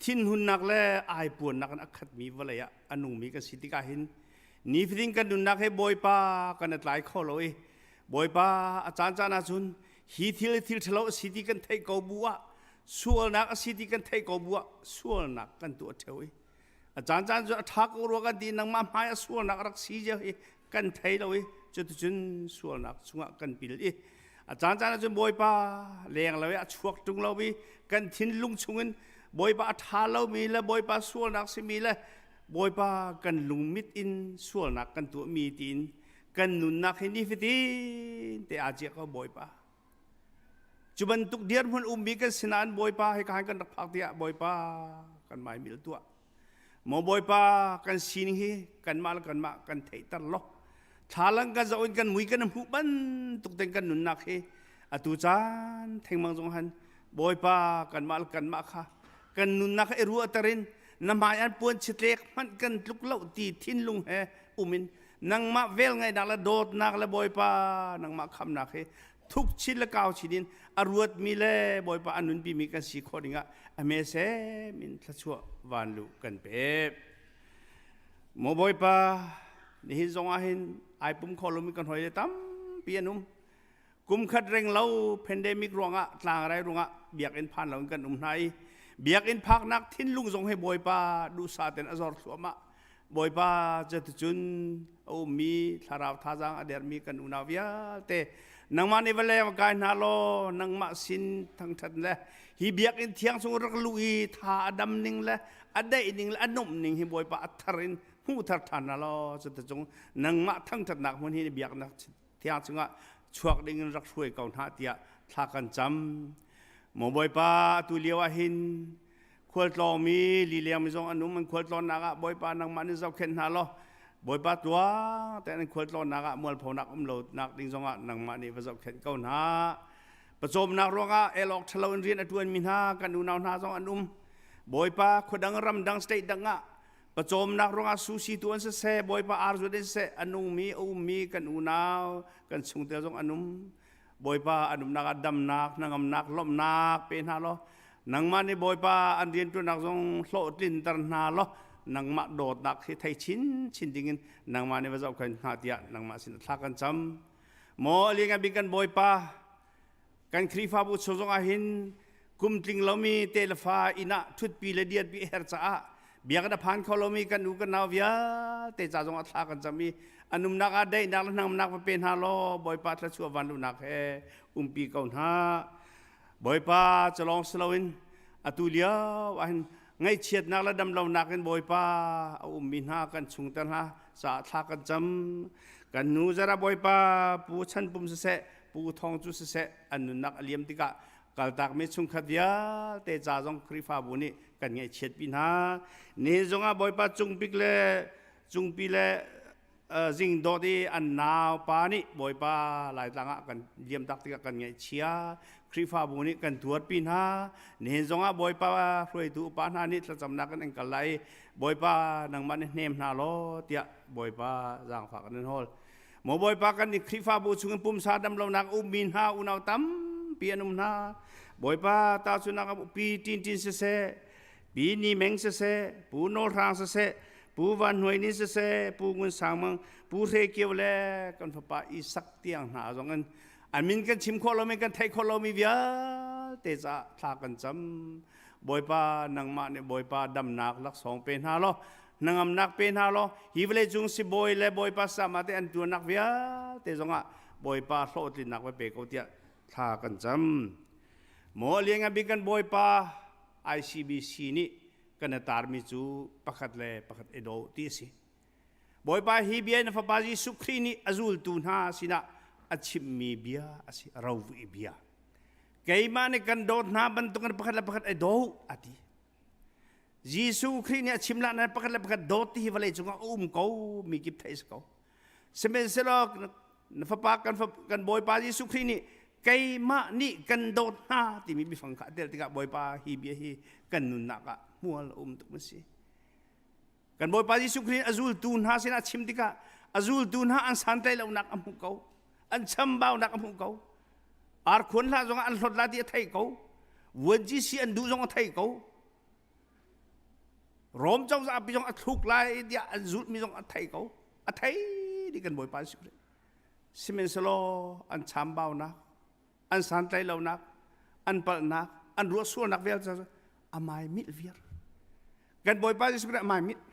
thinhunnak le aipuannak in a khatmi vawlei ah a nungmi kan si tikah hin nifatin kan nunnak he Bawipa kan i tlai kho lo i Bawipa a caan caan ahcun hi thil thil ṭhalo a si ti kan theih ko bu ah sualnak a si ti kan theih ko bu ah sualnak kan tuah ṭheo i a caan caan cu a ṭha ko rua kan ti nangmah hmai a sualnak a rak si cio hi kan thei lo i cuticun sualnak chungah kan pil i a caan caan ahcun Bawipa leng lo i a chuak ṭung lo i kan thinlung chungin Bawipa a ṭha lomi le Bawipa sualnak simi le Bawipa kan lungmit in sualnak kan tuahmi tiin kan nunnak hi nifatin te aa ciah ko Bawipa. Cu bantuk dirhmun ummi kan sinain Bawipa hika hin kan rak phak tiah Bawipa kan mai mil tuah. Maw Bawipa kan sining hi kanmah le kanmah kan theihter law thlalang kan zoh in kan mui kan hmuh bantuk ten kan nunnak hi atu caan thengmang zong han Bawipa kanmah le kanmah kha kan nunnak kha i ruahter in na hmai an puan chitlek hmanh kan tluk lo ti thinlung he um in nangmah vel ngaihnak le dawtnak le Bawipa nangmah khamnak hi thuk chin le kau chin in a ruatmi le Bawipa a nunpimi kan si khawh dingah a mesem in thluachuah vanlu kan pe. Maw Bawipa nihin zong ah hin ai pum kho lomi kan hoi le tampi an um. Kum khat reng lo pandemic ruangah tlangrai ruangah biakinn phan lo in kan um hna i biakinn phaknak thinlung zong he Bawipa duhsah ten a zor thluahmah. Bawipa cuticun a ummi thlarau thazaang a dermi kan unau vialte nangmah nih va leng kai hna law nangmah sin thangṭhat le hi biakinn thiang chung rak luh i tha a dam ning le a daih ning le a nuamh ning hi Bawipa a thar in hmuh thar ṭhan hna law cuticung nangmah thangṭhatnak hmun hi biaknak thiang chungah chuak ding in rak hruai ko hna tiah thla kan cam. Maw Bawipa atu lio ah hin khualtlawngmi lilengmi zong an um an khualtlawnnak ah Bawipa nangmah nih zohkhenh hna law Bawipa tuang tein an khualtlawnnak ah mualphonak um lo nak ding zongah nangmah nih va zohkhenh ko hna. Pawcawmnak ruangah el awk ṭhalo in rian a ṭuanmi hna kan unau hna zong an um. Bawipa khuadang ramdang state dang ah pawcawmnak ruangah susi tu an siseh Bawipa arzuat in siseh a nungmi a ummi kan unau kan chungtel zong an um. Bawipa an umnak ah damnak, hnangamnak, lawmhnak pe hna law nangmah nih Bawipa an rianṭuannak zong hlawhtlinter hna law nangmah dawtnak hi thei chinchin dingin nangmah nih va zohkhenh hna tiah nangmah sin thla kan cam. Maw a bik kan Bawipa kan Khrihfabu chung zongah hin kum tling lomi te le fa inn ah ṭhutpi le diatpi a herh caah biakinn a phan kho lomi kan u kan nau vialte ca zongah thla kan cam i an umnak ah daihnak le hnangamnak va pe hna law Bawipa thluachuah vanluhnak he umpi ko hna. Bawipa culawng si loin atu lio ahhin ngaihchiatnak le damlonak in Bawipa a ummi hna kan chungter hna caah thla kan cam. Kan nu zara Bawipa Pu Chan Pum siseh Pu Thawng Cu siseh an nunnak a liam tikah kaltakmi chungkhat vialte ca zong Khrihfabu nih kan ngaihchiatpi hna. Nihin zongah Bawipa cungpik le cungpi le zingdawt i an nau pa nih Bawipa Laitlang ah kan liamtak tikah kan ngaihchia. Khrihfabu nih kan tuarpi hna. Nihin zongah Bawipa hruaitu upa hna nih thlacamnak kan kal lai. Bawipa nangmah nih hnem hna law tiah Bawipa zaangfah kan in hawl. Maw Bawipa kan i Khrihfabu chungin pumsa damlonak ummi hna unau tampi an um hna. Bawipa tahchunhnak ah Pi Tin Tin siseh, Pi Ni Meng siseh, Pu Nawl Hrang siseh, Pu Van Hnuai Ni siseh, Pu Ngun Sang Mang, Pu Hre Kio le kan fapa Isak tiang hna zong in an min kan chim khawh lomi kan theih khawh lomi vialte caah thla kan cam. Bawipa nangmah nih Bawipa damnak laksawng pe hna law hnangamnak pe hna law hi vawleicung sibawi le Bawipa sama te an ṭuannak vialte zongah Bawipa hlawhtlinnak va pe ko tiah thla kan cam. Maw a lianngan bik kan Bawipa ICBC nih kan i tarmi cu pakhat le pakhat i daw ti a si. Bawipa hi bia na fapa Jesuh Khrih nih a zultu hna sinah a chimmi bia a si, rovuih bia. Keimah nih kan dawt hna bantukin pakhat le pakhat i daw a ti. Jesuh Khrih nih a chim lah pakhat le pakhat dawt ti hi vawlei cungah a um ko mi kip theih si ko. Sihmanhsehlaw na fapa kan kan Bawipa Jesuh Khrih nih keimah nih kan dawt hna timi biafang kha a tel tikah Bawipa hi bia hi kan nunnak ah hmual a um tuk ma si. Kan Bawipa Jesuh Khrih a zultu hna sinah chim tikah a zultu hna an santlaih lonak a hmuh ko. An chambaunak a hmuh ko. Arkhuan hlah zongah an hlawt la ti a theih ko. Vuanci an duh zong a theih ko. Rom cozah pi zong a thluk lai tiah an zulhmi zong a thei ko. A thei dih kan Bawipa Jesuh Khrih. Sihmanhsehlaw an chambaunak, an santlaih lonak, an palhnak, an ruahsualnak vialte a mai milh viar. Kan Bawipa Jesuh Khrih a mai milh.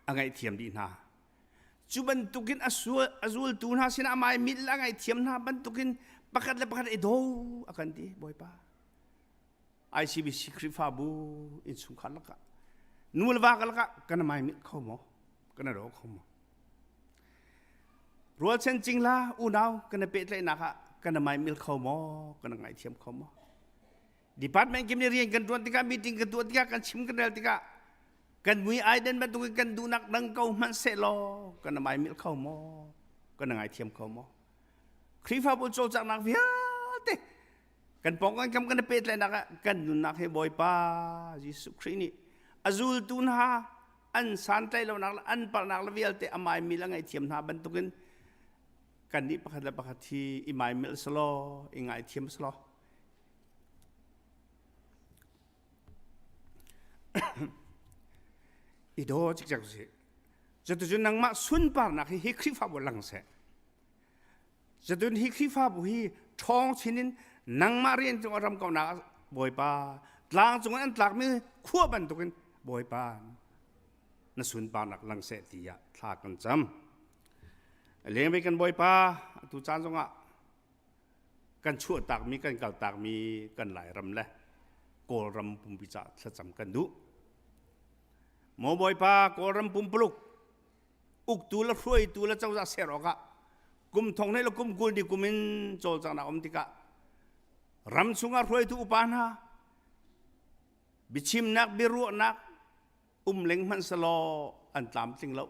A ngaihthiam dih hna. Cu bantukin a sual a zultu hna sinah amah i mit le a ngaihthiam hna bantukin pakhat le pakhat i daw a kan ti Bawipa. ICBC Khrihfabu innchungkhar lakah nu le va ka lakah kan amai mit kho maw? Kan daw kho maw? Rualchan cingla unau kan i pehtlaihnak ah kan amai mil kho maw? Kan ngaihthiam kho maw? Department kim nih rian kan ṭuan tikah meeting kan tuah tikah kan chim kan rel tikah kan mui ai den bantukin kan duhnak dang ko hmanh sehlaw kan mai mil kho maw? Kan ngaithiam kho maw? Khrihfabu cawlcanghnak vialte kan pawng kan kam kan i pehtlaihnak ah kan nunnak hi Bawipa Jesuh Khrih nih a zultu hna an santlaih lonak le an palhnak le vialte a mai mil a ngaihthiam hna bantukin kannih pakhat le pakhat hi i mai mil selaw i ngaithiam selaw i daw cikcek usih. Cuticun nangmah sunparnak hi hi Khrihfabu lang seh. Cutun hi Khrihfabu hi ṭhawng chin in nangmah rian cung a ram kaunak Bawipa tlang cung an tlakmi khua bantukin Bawipa na sunparnak lang seh tiah thla kan cam. Lengbe kan Bawipa atu caan zongah kan chuahtakmi kan kaltakmi kan Lairam le Kawlram pumpi ca thlacam kan duh. Maw Bawipa Kawlram pumpuluk uktu le hruaitu le cozah ser awkah kum thong le kum 20 ni kum in cawlcanghnak um tikah ram chungah hruaitu upa hna biachimnak biaruahnak um leng hmanh selaw an tlamtling lo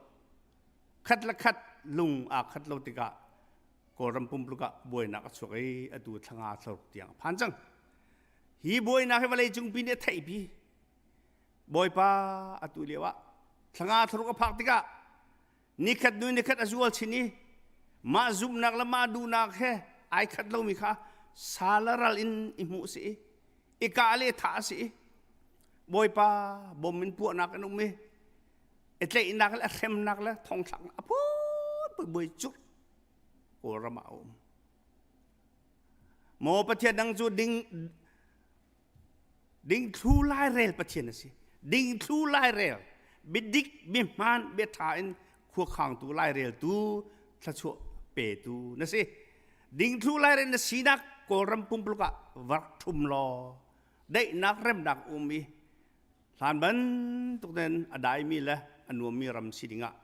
khat le khat lung aa khat lo tikah Kawlram pumpuluk ah buainak a chuak i atu thlanga thlaruk tiang a phan cang hi buainak hi vawlei cungpi nih a theihpi Bawipa atu lio ah thlanga thlaruk a phak tikah nikhat hnu nikhat a zual chin i mah zumhnak le mah duhnak he ai khat lomi kha salaral in i hmuh si i i kah le thah a si i Bawipa bom in puahnak an um i i tlaihnak le hremnak le thongthlak a phunphun buai cuk Kawlram ah a um. Maw Pathian dang cu ding dingthlu lairel Pathian a si. Dingthlu lairel biadik biahmaan biaṭha in khuakhangtu laireltu thluachuah petu na si. Dingthlu lairel na sinak Kawlram pumpuluk ah vark ṭhum law daihnak remnak um i hlan bantuk ten a daimi le a nuammi ram si dingah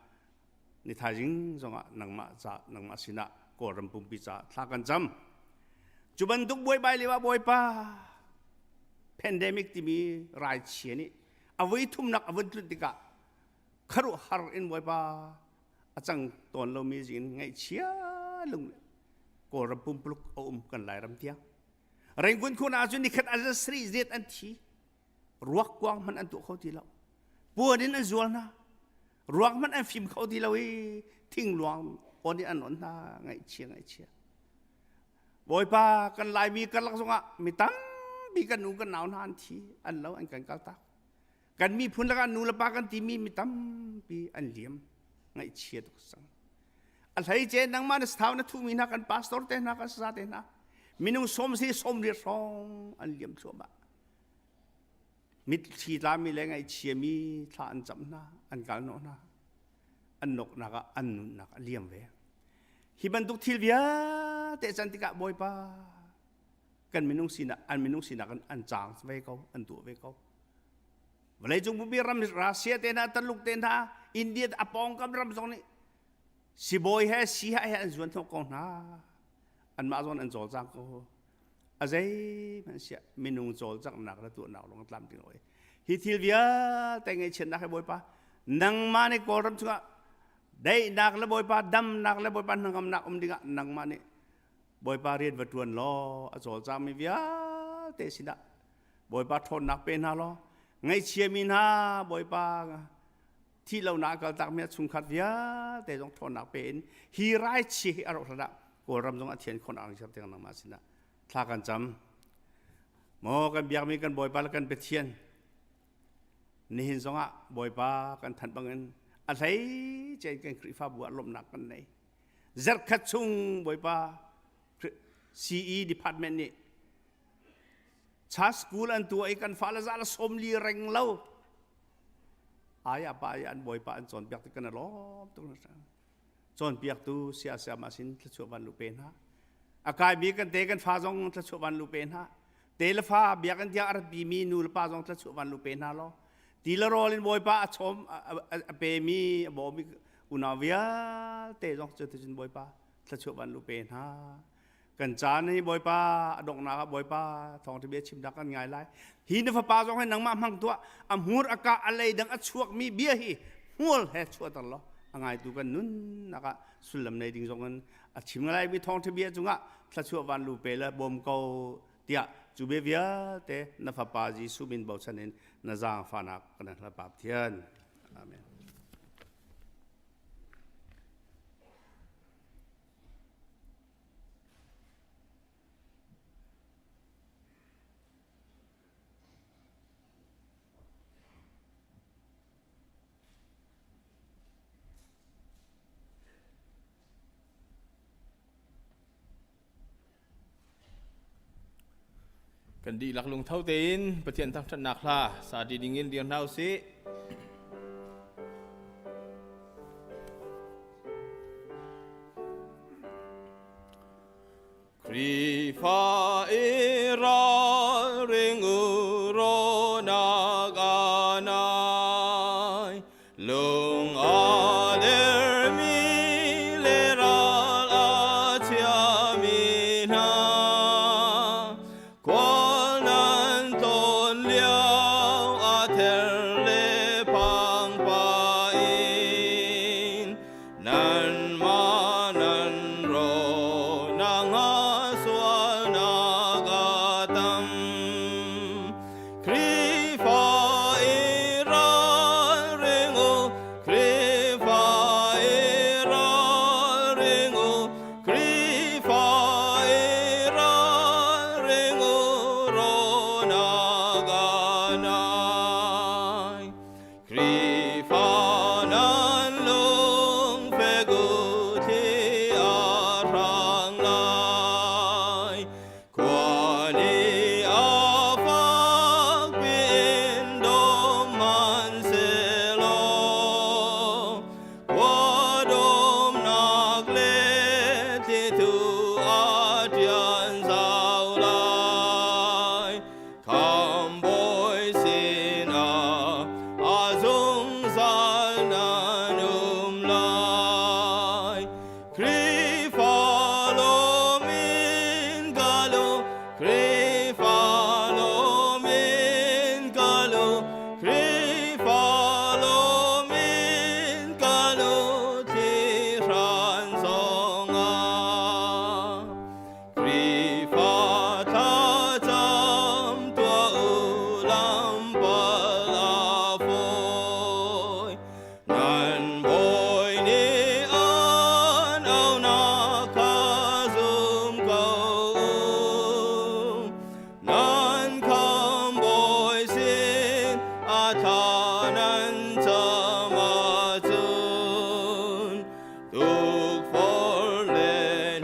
ni thaizing zongah nangmah ca nangmah sinah Kawlram pumpi ca thla kan cam. Cu bantuk buaibai lio ah Bawipa pandemic timi rai chia nih a voi thumnak a vun tlunh tikah kharuahhar in Bawipa a cang tawn lomi zing in ngaihchia lung Kawlram pumpuluk a um kan Lairam tiang. Rangoon khua ah cun nikhat a sri zet an thi. Ruak kuang hmanh an tuah kho ti lo. Puan in an zual hna. Ruak hmanh an fim kho ti lo i thingluang on in an on hna ngaihchia ngaihchia. Bawipa kan Laimi karlak zongah mi tampi kan nu kan nau hna an thi an lo an kan kaltak. Kan miphun lakah nu le pa kan timi mi tampi an liam ngaihchia tuk sang. A hleice nangmah na thau na thumi hna kan pastor te hna kan saza te hna minung som si som riat hrawng an liam thluahmah. Mitthli tlami le ngaihchiami thla an camh hna, an kalhnawh hna. An noknak ah an nunnak a liam ve. Hi bantuk thil vialte can tikah Bawipa kan minung sinak an minung sinak in an caang ve ko, an tuah ve ko. Vawleicung pumpi ram Russia te hna, Taluk te hna, India a pawngkam ram zong nih sibawi he siha he an zuan hnawh ko hna. Anmah zong an cawlcang ko. A zeihmanh siah minung cawlcanghnak le tuahnak lawng tlamtling lo hi thil vialte ngaihchiatnak he Bawipa nangmah nih Kawlram chungah daihnak le Bawipa damnak le Bawipa hnangamnak um dingah nangmah nih Bawipa rian va ṭuan law a cawlcangmi vialte sinah Bawipa ṭhawnnak pe hna law ngaihchiami hna Bawipa thih lonak a kaltakmi a chungkhat vialte zong ṭhawnnak pe in hi rai chia hi a roh hlan ah Kawlram zong a thian khawh nak ser tiang nangmah sinah thla kan cam. Maw kan biakmi kan Bawipa le kan Pathian nihin zongah Bawipa kan thanh bangin a hlei cein kan Khrihfabu ah lawmhnak kan nei. Zarhkhat chung Bawipa CE department nih cha school an tuah i kan fale za la 40 reng lo aya pa aya an bawipa an cawnpiak ti kan lawm tuk na cawnpiaktu sia sia ma sin thluachuah van lu pe hna a kai mi kan te kan fa zong thluachuah van lu pe hna te le fa biakinn tiang a rat bi mi nu le pa zong thluachuah van lu pe hna law ti le rawl in bawipa a chawm a pe mi a bawmi unau vialte zong cu ticun bawipa thluachuah van lu pe hna. Kan caan hi Bawipa a donghnak ah Bawipa thawngṭha bia chimnak kan ngai lai. Hi na fapa zong hi nangmah hmang tuah. A hmur a ka a lei dang a chuakmi bia hi hmual he chuahter law a ngaitu kan nunnak ah sullam nei ding zong in a chim lai mi thawngṭha bia cungah thluachuah van lu pe le bawm ko tiah cu bia vialte na fapa Jesuh min bochan in na zaangfahnak kan hal Pa Pathian. Amen. Kan dihlak lungtho tein Pathian thangṭhatnak hla sa ti dingin dir hna usih. Khrihfa i ralring u rawnak anai lung a dermi le ral a chiami hna khual nan tlawn lio a ther le phangpa in Nanmah nan ro na sualnak a tam. Khrihfa i ralring u, Khrihfa i ralring u, Khrihfa i ralring u, rawnak a nai. Khrihfa nan lungfek u thli a hrang lai. Khua nih a fak piin dawm hmanhsehlaw khua dawmnak le thlitu a ṭian zau lai. Khambawi sinah a zungzal nan um lai. Khrihfa lawm in kal u, Khrihfa lawm in kal u, Khrihfa lawm in kal u, thli hran zongah. Khrihfa thlacam tuah u lam pal a fawi. Nan bawi nih an aunak kha zum ko u. Nan khambawi sin a thla nan cam ahcun Tukforh le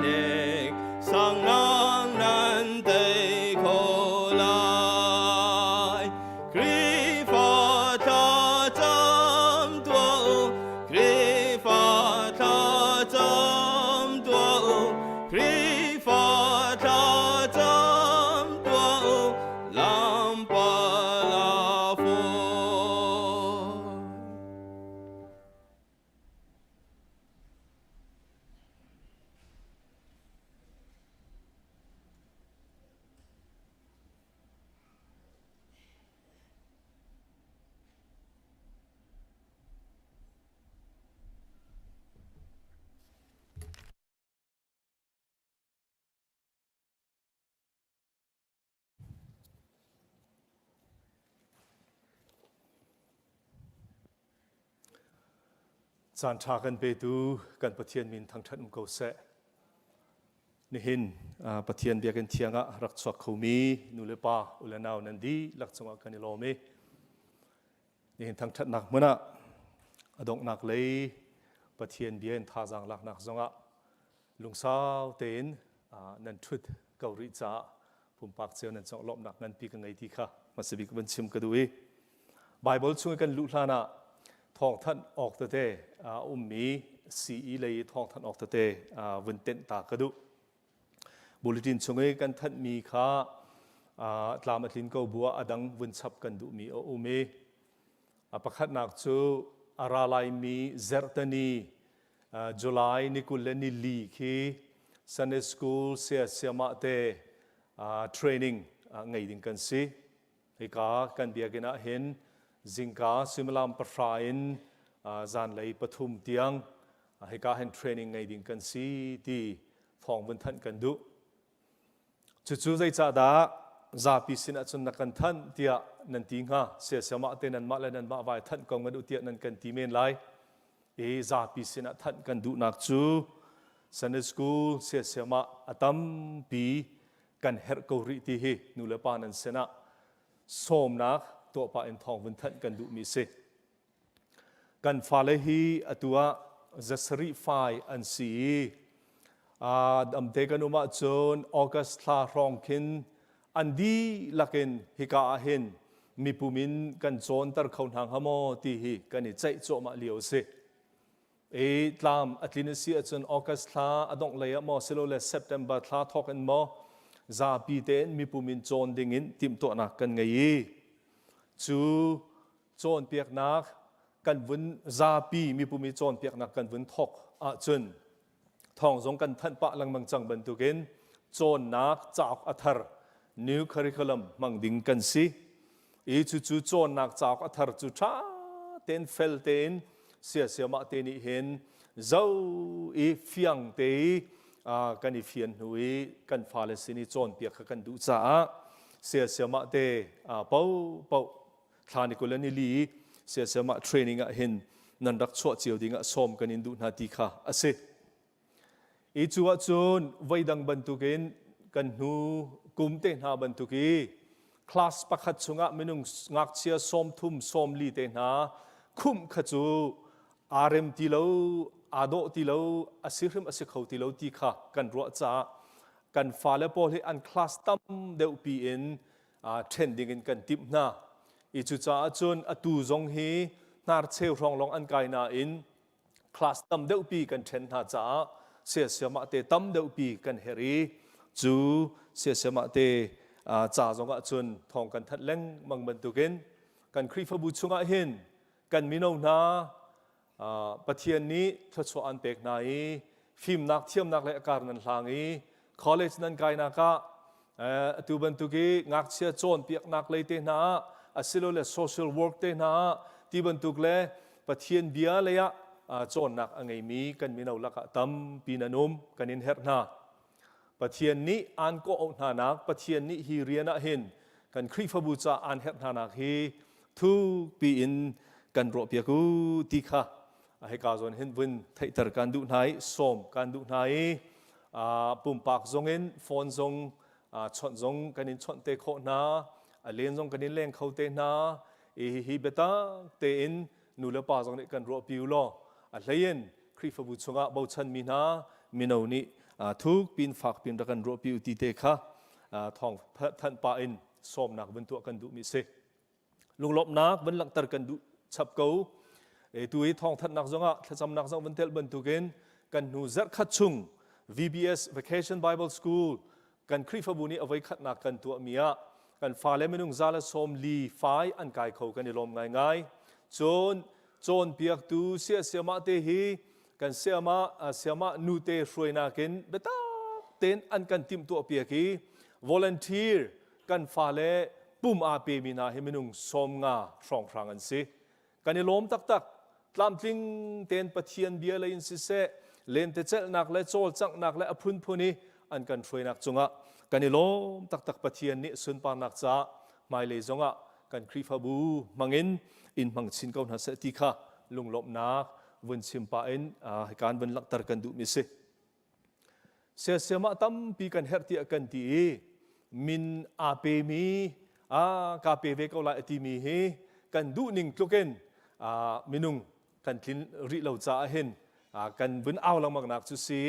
nek sangnak nan tei kho lai. Khrihfa thlacam tuah u, Khrihfa thlacam tuah u, Khrihfa thlacam tuah u, lam pal a fawi. Caan ṭha kan petu kan Pathian min thangṭhat um ko seh. Nihin Pathian biakinn thiang ah rak chuak khomi nu le pa u le nau nan dihlak cungah kan i lawm i nihin thangṭhatnak hmun ah a donghnak lei Pathian bia in thazaang laknak zongah lungsau tein nan ṭhut ko rih caah pumpak cio nan conglawmhnak nganpi ka ngei ti kha hmasa bik van chim ka duh i Baibal chung i kan luh hlan ah thawngthanh awk tete a ummi CE lei i thawngthanh awk tete vun tenh ta ka duh. Bulletin chung i kan thanhmi kha tlam a tlin ko bu ah a dang vun chap kan duhmi a um i a pakhatnak cu a ra laimi zarhtani July ni 24 khi Sunday School saya sayamah te training ngei ding kan si. Hika kan biakinn ah hin zingka suimilam pahra in zanlei pathum tiang hika hin training ngei ding kan si ti thawng vun thanh kan duh. Cucu zeicahdah zapi sin ahcun na kan thanh tiah nan ti hnga? Siasiamah te nanmah le nanmah vai thanh ko ngan u tiah nan kan ti men lai. I zapi sinah thanh kan duhnak cu Sunday school siasiamah a tampi kan herh ko rih ti hi nu le pa nan sinah sawmnak tuah pah in thawng vun thanh kan duhmi si. Kan fale hi atu ah zasarih fai an si i damte kan um ahcun August thla hrawng khin an dihlak in hika ah hin mipum in kan cawnter kho hna hnga maw ti hi kan i ceih cuahmah lio a si. I tlam a tlin a si ahcun August thla a dongh lei ah maw silole September thla thawk in maw zapi tein mipum in cawn ding in timhtuahnak kan ngei i cu cawnpiaknak kan vun zapi mipum i cawnpiaknak kan vun thawk ahcun thawng zong kan thanh pah lengmang cang bantukin cawnnak cauk a thar new curriculum hmang ding kan si i cucu cawnnak cauk a thar cu ṭha tein fel tein siasiamah te nih hin zo i fiang te i kan i fian hnu i kan fale sin i cawnpiak kha kan duh caah siasiamah te po po thla ni 20 le ni li siasiam ah training ah hin nan rak chuah cio ding ah sawm kan in duh hna ti kha a si. I cu ahcun voidang bantukin kan hnu kum te hna bantuk i class pakhat chungah minung ngakchia 30 40 te hna khumh kha cu aa rem ti lo aa dawh ti lo a si hrim a si kho ti lo ti kha kan ruah caah kan fale pawl hi an class tam deuh pi in ṭhen ding in kan timh hna. I cucaah cun atu zong hi hnarcheu hrawng lawng an kai nain class tam deuhpi kan ṭhen hna caah siasiamah te tam deuhpi kan herh i cu siasiamah te ca zong ah cun thawng kan thanh lengmang bantukin kan Khrihfabu chungah hin kan mino hna Pathian nih thluachuah an pek hna i fimnak thiamnak le a kar nan hlang i college nan kainak ah atu bantuk i ngakchia cawnpiaknak lei te hna ah asilole social work te hna ah ti bantuk le Pathian bia lei ah cawnnak a ngeimi kan mino lakah tampi nan um kan in herh hna. Pathian nih aan kawh hna nak Pathian nih hi rian ah hin kan Khrihfabu ca aan herh hna nak hi thukpi in kan ruahpiak u ti kha hika zawn hin vun theihter kan duh hna i sawm kan duh hna i pumpak zong in phone zong chawnh zong kan in chawnh te khawh hna a len zong kan in leng kho te hna i hihi biatak tein nu le pa zong nih kan ruahpi u law a hlei in Khrihfabu chungah bochanmi hna mino nih thuk pin fak pin rak kan ruahpi u ti te kha thawng thanh pah in sawmnak vun tuah kan duhmi si. Lunglawmhnak vun langhter kan duh chap ko. E, tu hi thawngthanhnak zongah thlacamnak zong vun telh bantukin kan hnu zarhkhat chung VBS Vacation Bible School kan Khrihfabu nih a voikhatnak kan tuahmi ah kan fale minung 145 fai an kai kho kan i lawm ngaingai. Cun cawnpiaktu siasiamah te hi kan siamah siamah nute hruainak in biatak tein an kan timhtuah piak i volunteer kan fale pum aa pemi hna hi minung 50 hrawnghrang an si. Kan i lawm taktak. Tlamtling tein Pathian bia lei in siseh, lentecelhnak le cawlcanghnak le a phunphun i an kan hruainak cungah kan i lawm taktak Pathian nih sunparnak caah hmailei zongah kan Khrihfabu hmangin in hmang chin ko hna seh ti kha lunglawmhnak vun chim pah in kan vun langhter kan duhmi si. Siasiam ah tampi kan herh tiah kan ti i min aa pemi a ka pe ve ko lai a timi hi kan duhning tlukin minung kan tlin rih lo caah hin kan vun au lengmang nak cu si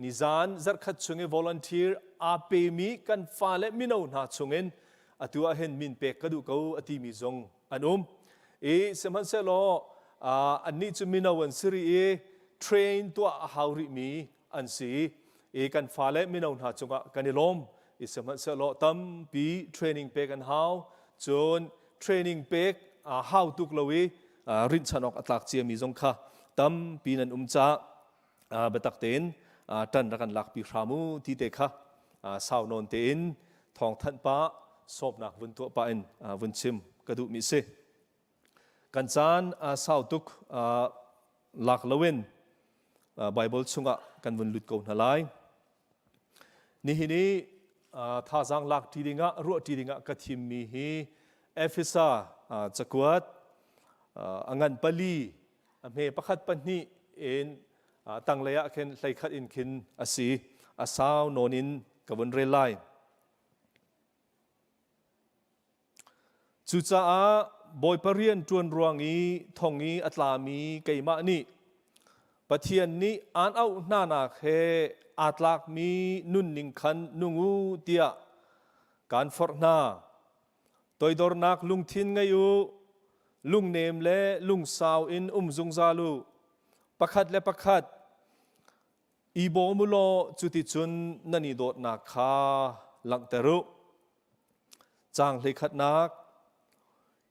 nizan zarhkhat chung i volunteer aa pemi kan fale mino hna chungin atu ah hin min pek ka duh ko a timi zong an um i sihmanhsehlaw annih cu mino an si rih i train tuah a hau rihmi an si i kan fale mino hna cungah kan i lawm i sihmanhsehlaw tampi training pek an hau cun training pek a hau tuk lo i rinhchan awk a tlak ciami zong kha tampi nan um caah biatak tein. ṭan rak kan lakpi hram u ti te kha sau nawn tein thawngthanh pah sawmnak vun tuah pah in vun chim ka duhmi si. Kan caan sau tuk lak loin Bible chungah kan vun lut ko hna lai. Nihin i thazaang lak ṭi dingah ruah ṭi dingah ka thimmi hi Efesa cakuat a ngan pali a hme pakhat pahnih in tanglei ah khin hleikhat in khin a si a sau nawn in ka vun rel lai. Cucaah Bawipa rian ṭuan ruang i thong i a tlami keimah nih Pathian nih aan auh hnanak he aa tlakmi nunning khan nung u tiah kaan forh hna. Toidornak lungthin ngei u, lungnem le lungsau in um zungzal u. Pakhat le pakhat i bawm u law cuticun nan i dawtnak kha langhter u. Caang hleikhatnak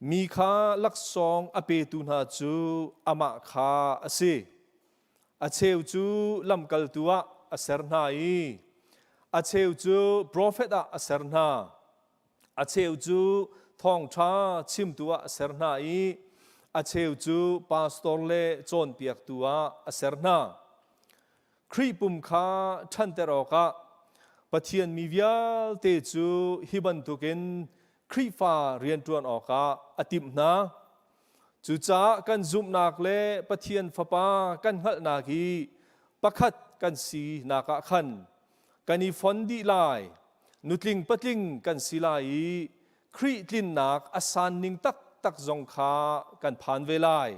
Mi kha laksawng a petu hna cu amah kha a si. A cheu cu lamkaltu ah a ser hna i a cheu cu profet ah a ser hna. A cheu cu thawngṭha chimtu ah a ser hna i a cheu cu pastor le cawnpiaktu ah a ser hna. Khrih pum kha ṭhanter awkah Pathian mi vialte cu hi bantukin Khrihfa rianṭuan awkah a timh hna. Cucaah kan zumhnak le Pathian Fapa kan hngalhnak hi pakhat kan sinak ah khan kan i fon dih lai, nutling patling kan si lai i Khrih tlinnak a san ning taktak zong kha kan phan ve lai.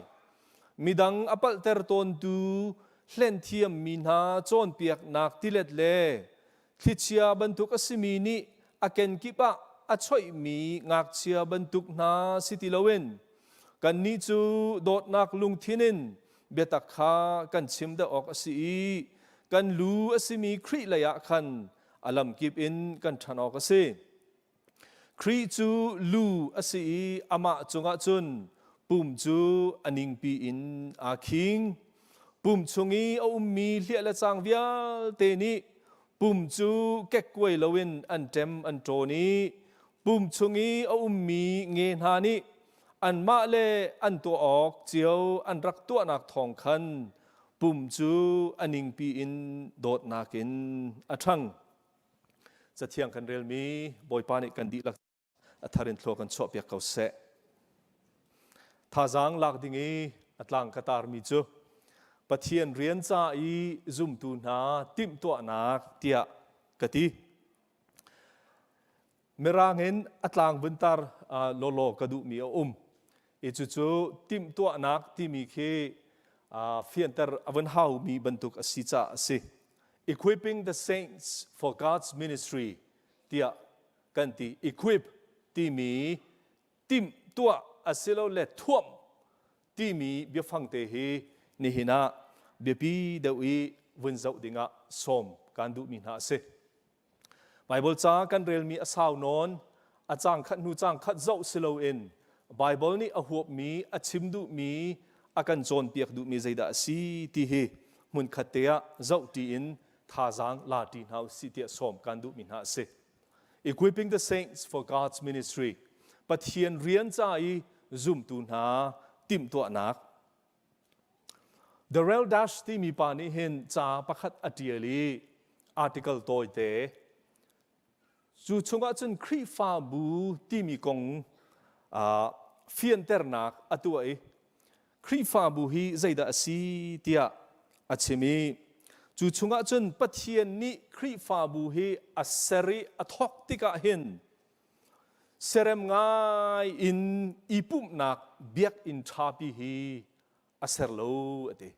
Midang a palhter tawntu hlenthiammi hna cawnpiaknak tilet le thlichia bantuk a simi nih a kenkip ah a choihmi ngakchia bantuk hna si ti loin kannih cu dawtnak lungthin in biatak kha kan chim deuh awk a si i kan lu a simi Khrih lei ah khan a lamkip in kan ṭhan awk a si. Khrih cu lu a si i amah cungah cun pum cu a ningpi in aa khing. Pum chung i a ummi hliah le cang vialte nih pum cu kekkuai loin an ṭem an ṭawn i pum chung i a ummi nge hna nih anmah le an tuah awk cio an rak tuahnak thawng khan pum cu a ningpi in dawtnak in a ṭhang. Cathiang kan relmi Bawipa nih kan dihlak a thar in thlua kan chuahpiak ko seh. Thazaang lak ding i a tlang ka tarmi cu Pathian rian ca i zumtu hna timhtuahnak tiah ka ti. Mirang in a tlang vun tar lawlaw ka duhmi a um. I cucu timhtuahnak timi khi fianter a vun haumi bantuk a si caah a si. Equipping the saints for God's ministry tiah kan ti. Equip timi timhtuah asilole thuamh timi biafang te hi nihin ah biapi deuh i vun zoh dingah sawm kan duhmi hna a si. Baibal ca kan relmi a sau nawn, a cang khat hnu cang khat zoh si loin Baibal nih a huapmi, a chim duhmi, a kan cawnpiak duhmi zeidah a si ti hi hmunkhat te ah zoh ṭi in thazaang la ṭi hna usih tiah sawm kan duhmi hna a si. Equipping the Saints for God's Ministry Pathian rian ca i zumtu hna timhtuahnak Darrell Dash timi pa nih hin ca pakhat a ṭial i article tawite cu chungah cun Khrihfabu timi kong fianternak a tuah i Khrihfabu hi zeidah a si tiah a chim i cu chungah cun Pathian nih Khrihfabu hi a ser i a thawk tikah hin Serem ngai in i pumhnak biakinn ṭhapi hi a ser lo a ti.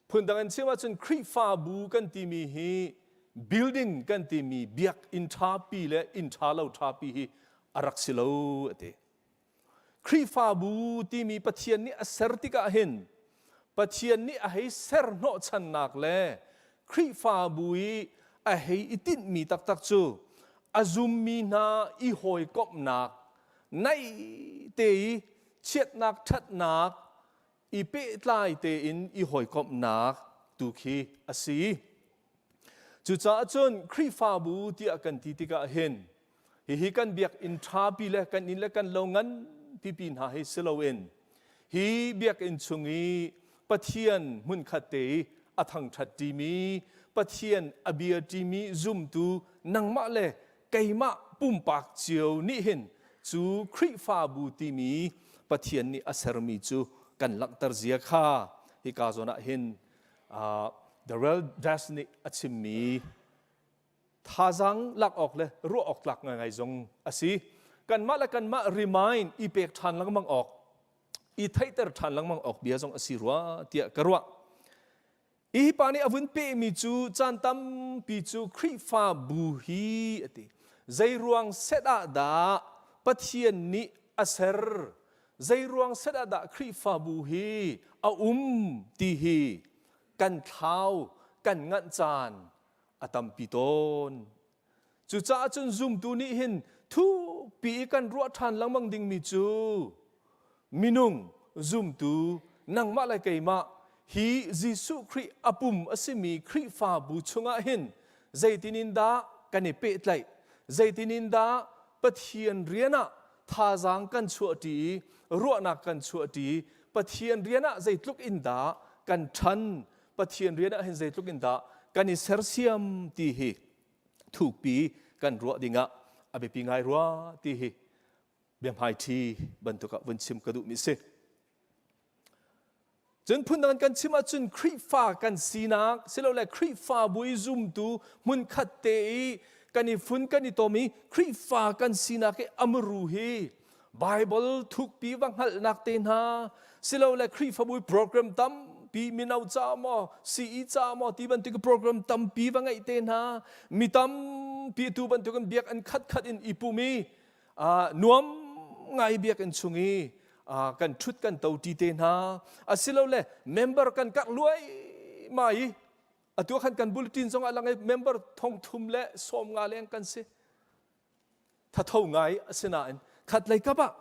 Phundang in chim ahcun Khrihfabu kan timi hi building kan timi biakinn ṭhapi le inn ṭha lo ṭhapi hi a rak si lo a ti. Khrihfabu timi Pathian nih a ser tikah hin Pathian nih a hei ser hnawhchannak le Khrihfabu i a hei i tinhmi taktak cu a zummi hna i hawikomhnak naih te i chiatnak ṭhatnak i pehtlai tein i hawikomhnak tu. tu khi a si. Cucaah cun Khrihfabu tiah kan ti tikah hin hihi kan biakinn ṭhapi le kan inn le kan lo ngan pipi hna hi si loin hi biakinn chung i Pathian hmunkhat te i a thangṭhat ṭimi Pathian a bia ṭimi zumtu nangmah le keimah pumpak cio nih hin cu Khrihfabu timi Pathian nih a sermi cu kan langhter zia kha hika zawn ah hin Darrell Dass nih a chimmi thazaang lak awk le ruah awk tlak ngaingai zong a si. Kanmah le kanmah remind i pek ṭhan lengmang awk, i theihter ṭhan lengmang awk bia zong a si rua tiah ka ruah. Hi pa nih a vun pehmi cu caan tampi cu Khrihfabu hi a ti. Zeiruang set ah dah Pathian nih a ser? Zeiruang set ah dah Khrihfabu hi a um ti hi kan thlau, kan nganh caan a tampi tawn. Cucaah cun zumtu nih hin thukpi i kan ruah ṭhan lengmang dingmi cu minung zumtu nangmah le keimah hi Jesuh Khrih a pum a simi Khrihfabu chungah hin zeitin in dah kan i pehtlaih, zeitin in dah Pathian rian ah thazaang kan chuahṭi i ruahnak kan chuahṭi, Pathian rian ah zeitluk in dah kan ṭhan, Pathian rian ah hin zeitluk in dah kan i sersiam ti hi thukpi kan ruah dingah a biapi ngai rua ti hi biahmaiṭhi bantuk ah vun chim ka duhmi si. Cun phundang kan chim ahcun Khrihfa kan sinak silole Khrihfabu i zumtu hmunkhat te i kan i fun kan i tom i Khrihfa kan sinak i amru hi Bible thukpi va hngalhnak te hna silole Khrihfabu program tampi mino ca maw CE ca maw ti bantuk program tampi va ngeih te hna mi tampi tu bantukin biak an khat khat in i pum i nuam ngai biakinn chung i kan ṭhut kan to ṭi te hna asilole member kan karh luai ma i atu khan kan bulletin zong ah lang i member thong thum le 50 leng kan si thatho ngai a si nain khatlei kap ah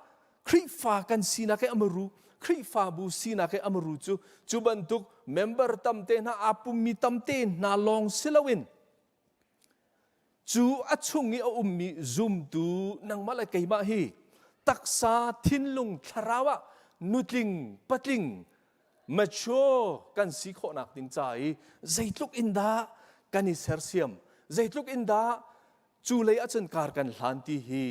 Khrihfa kan sinak i amaru Khrihfabu sinak i amaru cu cu bantuk member tamte hna aa pummi tamte hna lawng si loin cu a chung i a ummi zumtu nangmah le keimah hi taksa thinlung thlarau ah nutling patling mature kan si khawhnak ding ca i zeitluk in dah kan i sersiam zeitluk in dah Cu lei ahcun kar kan hlan ti hi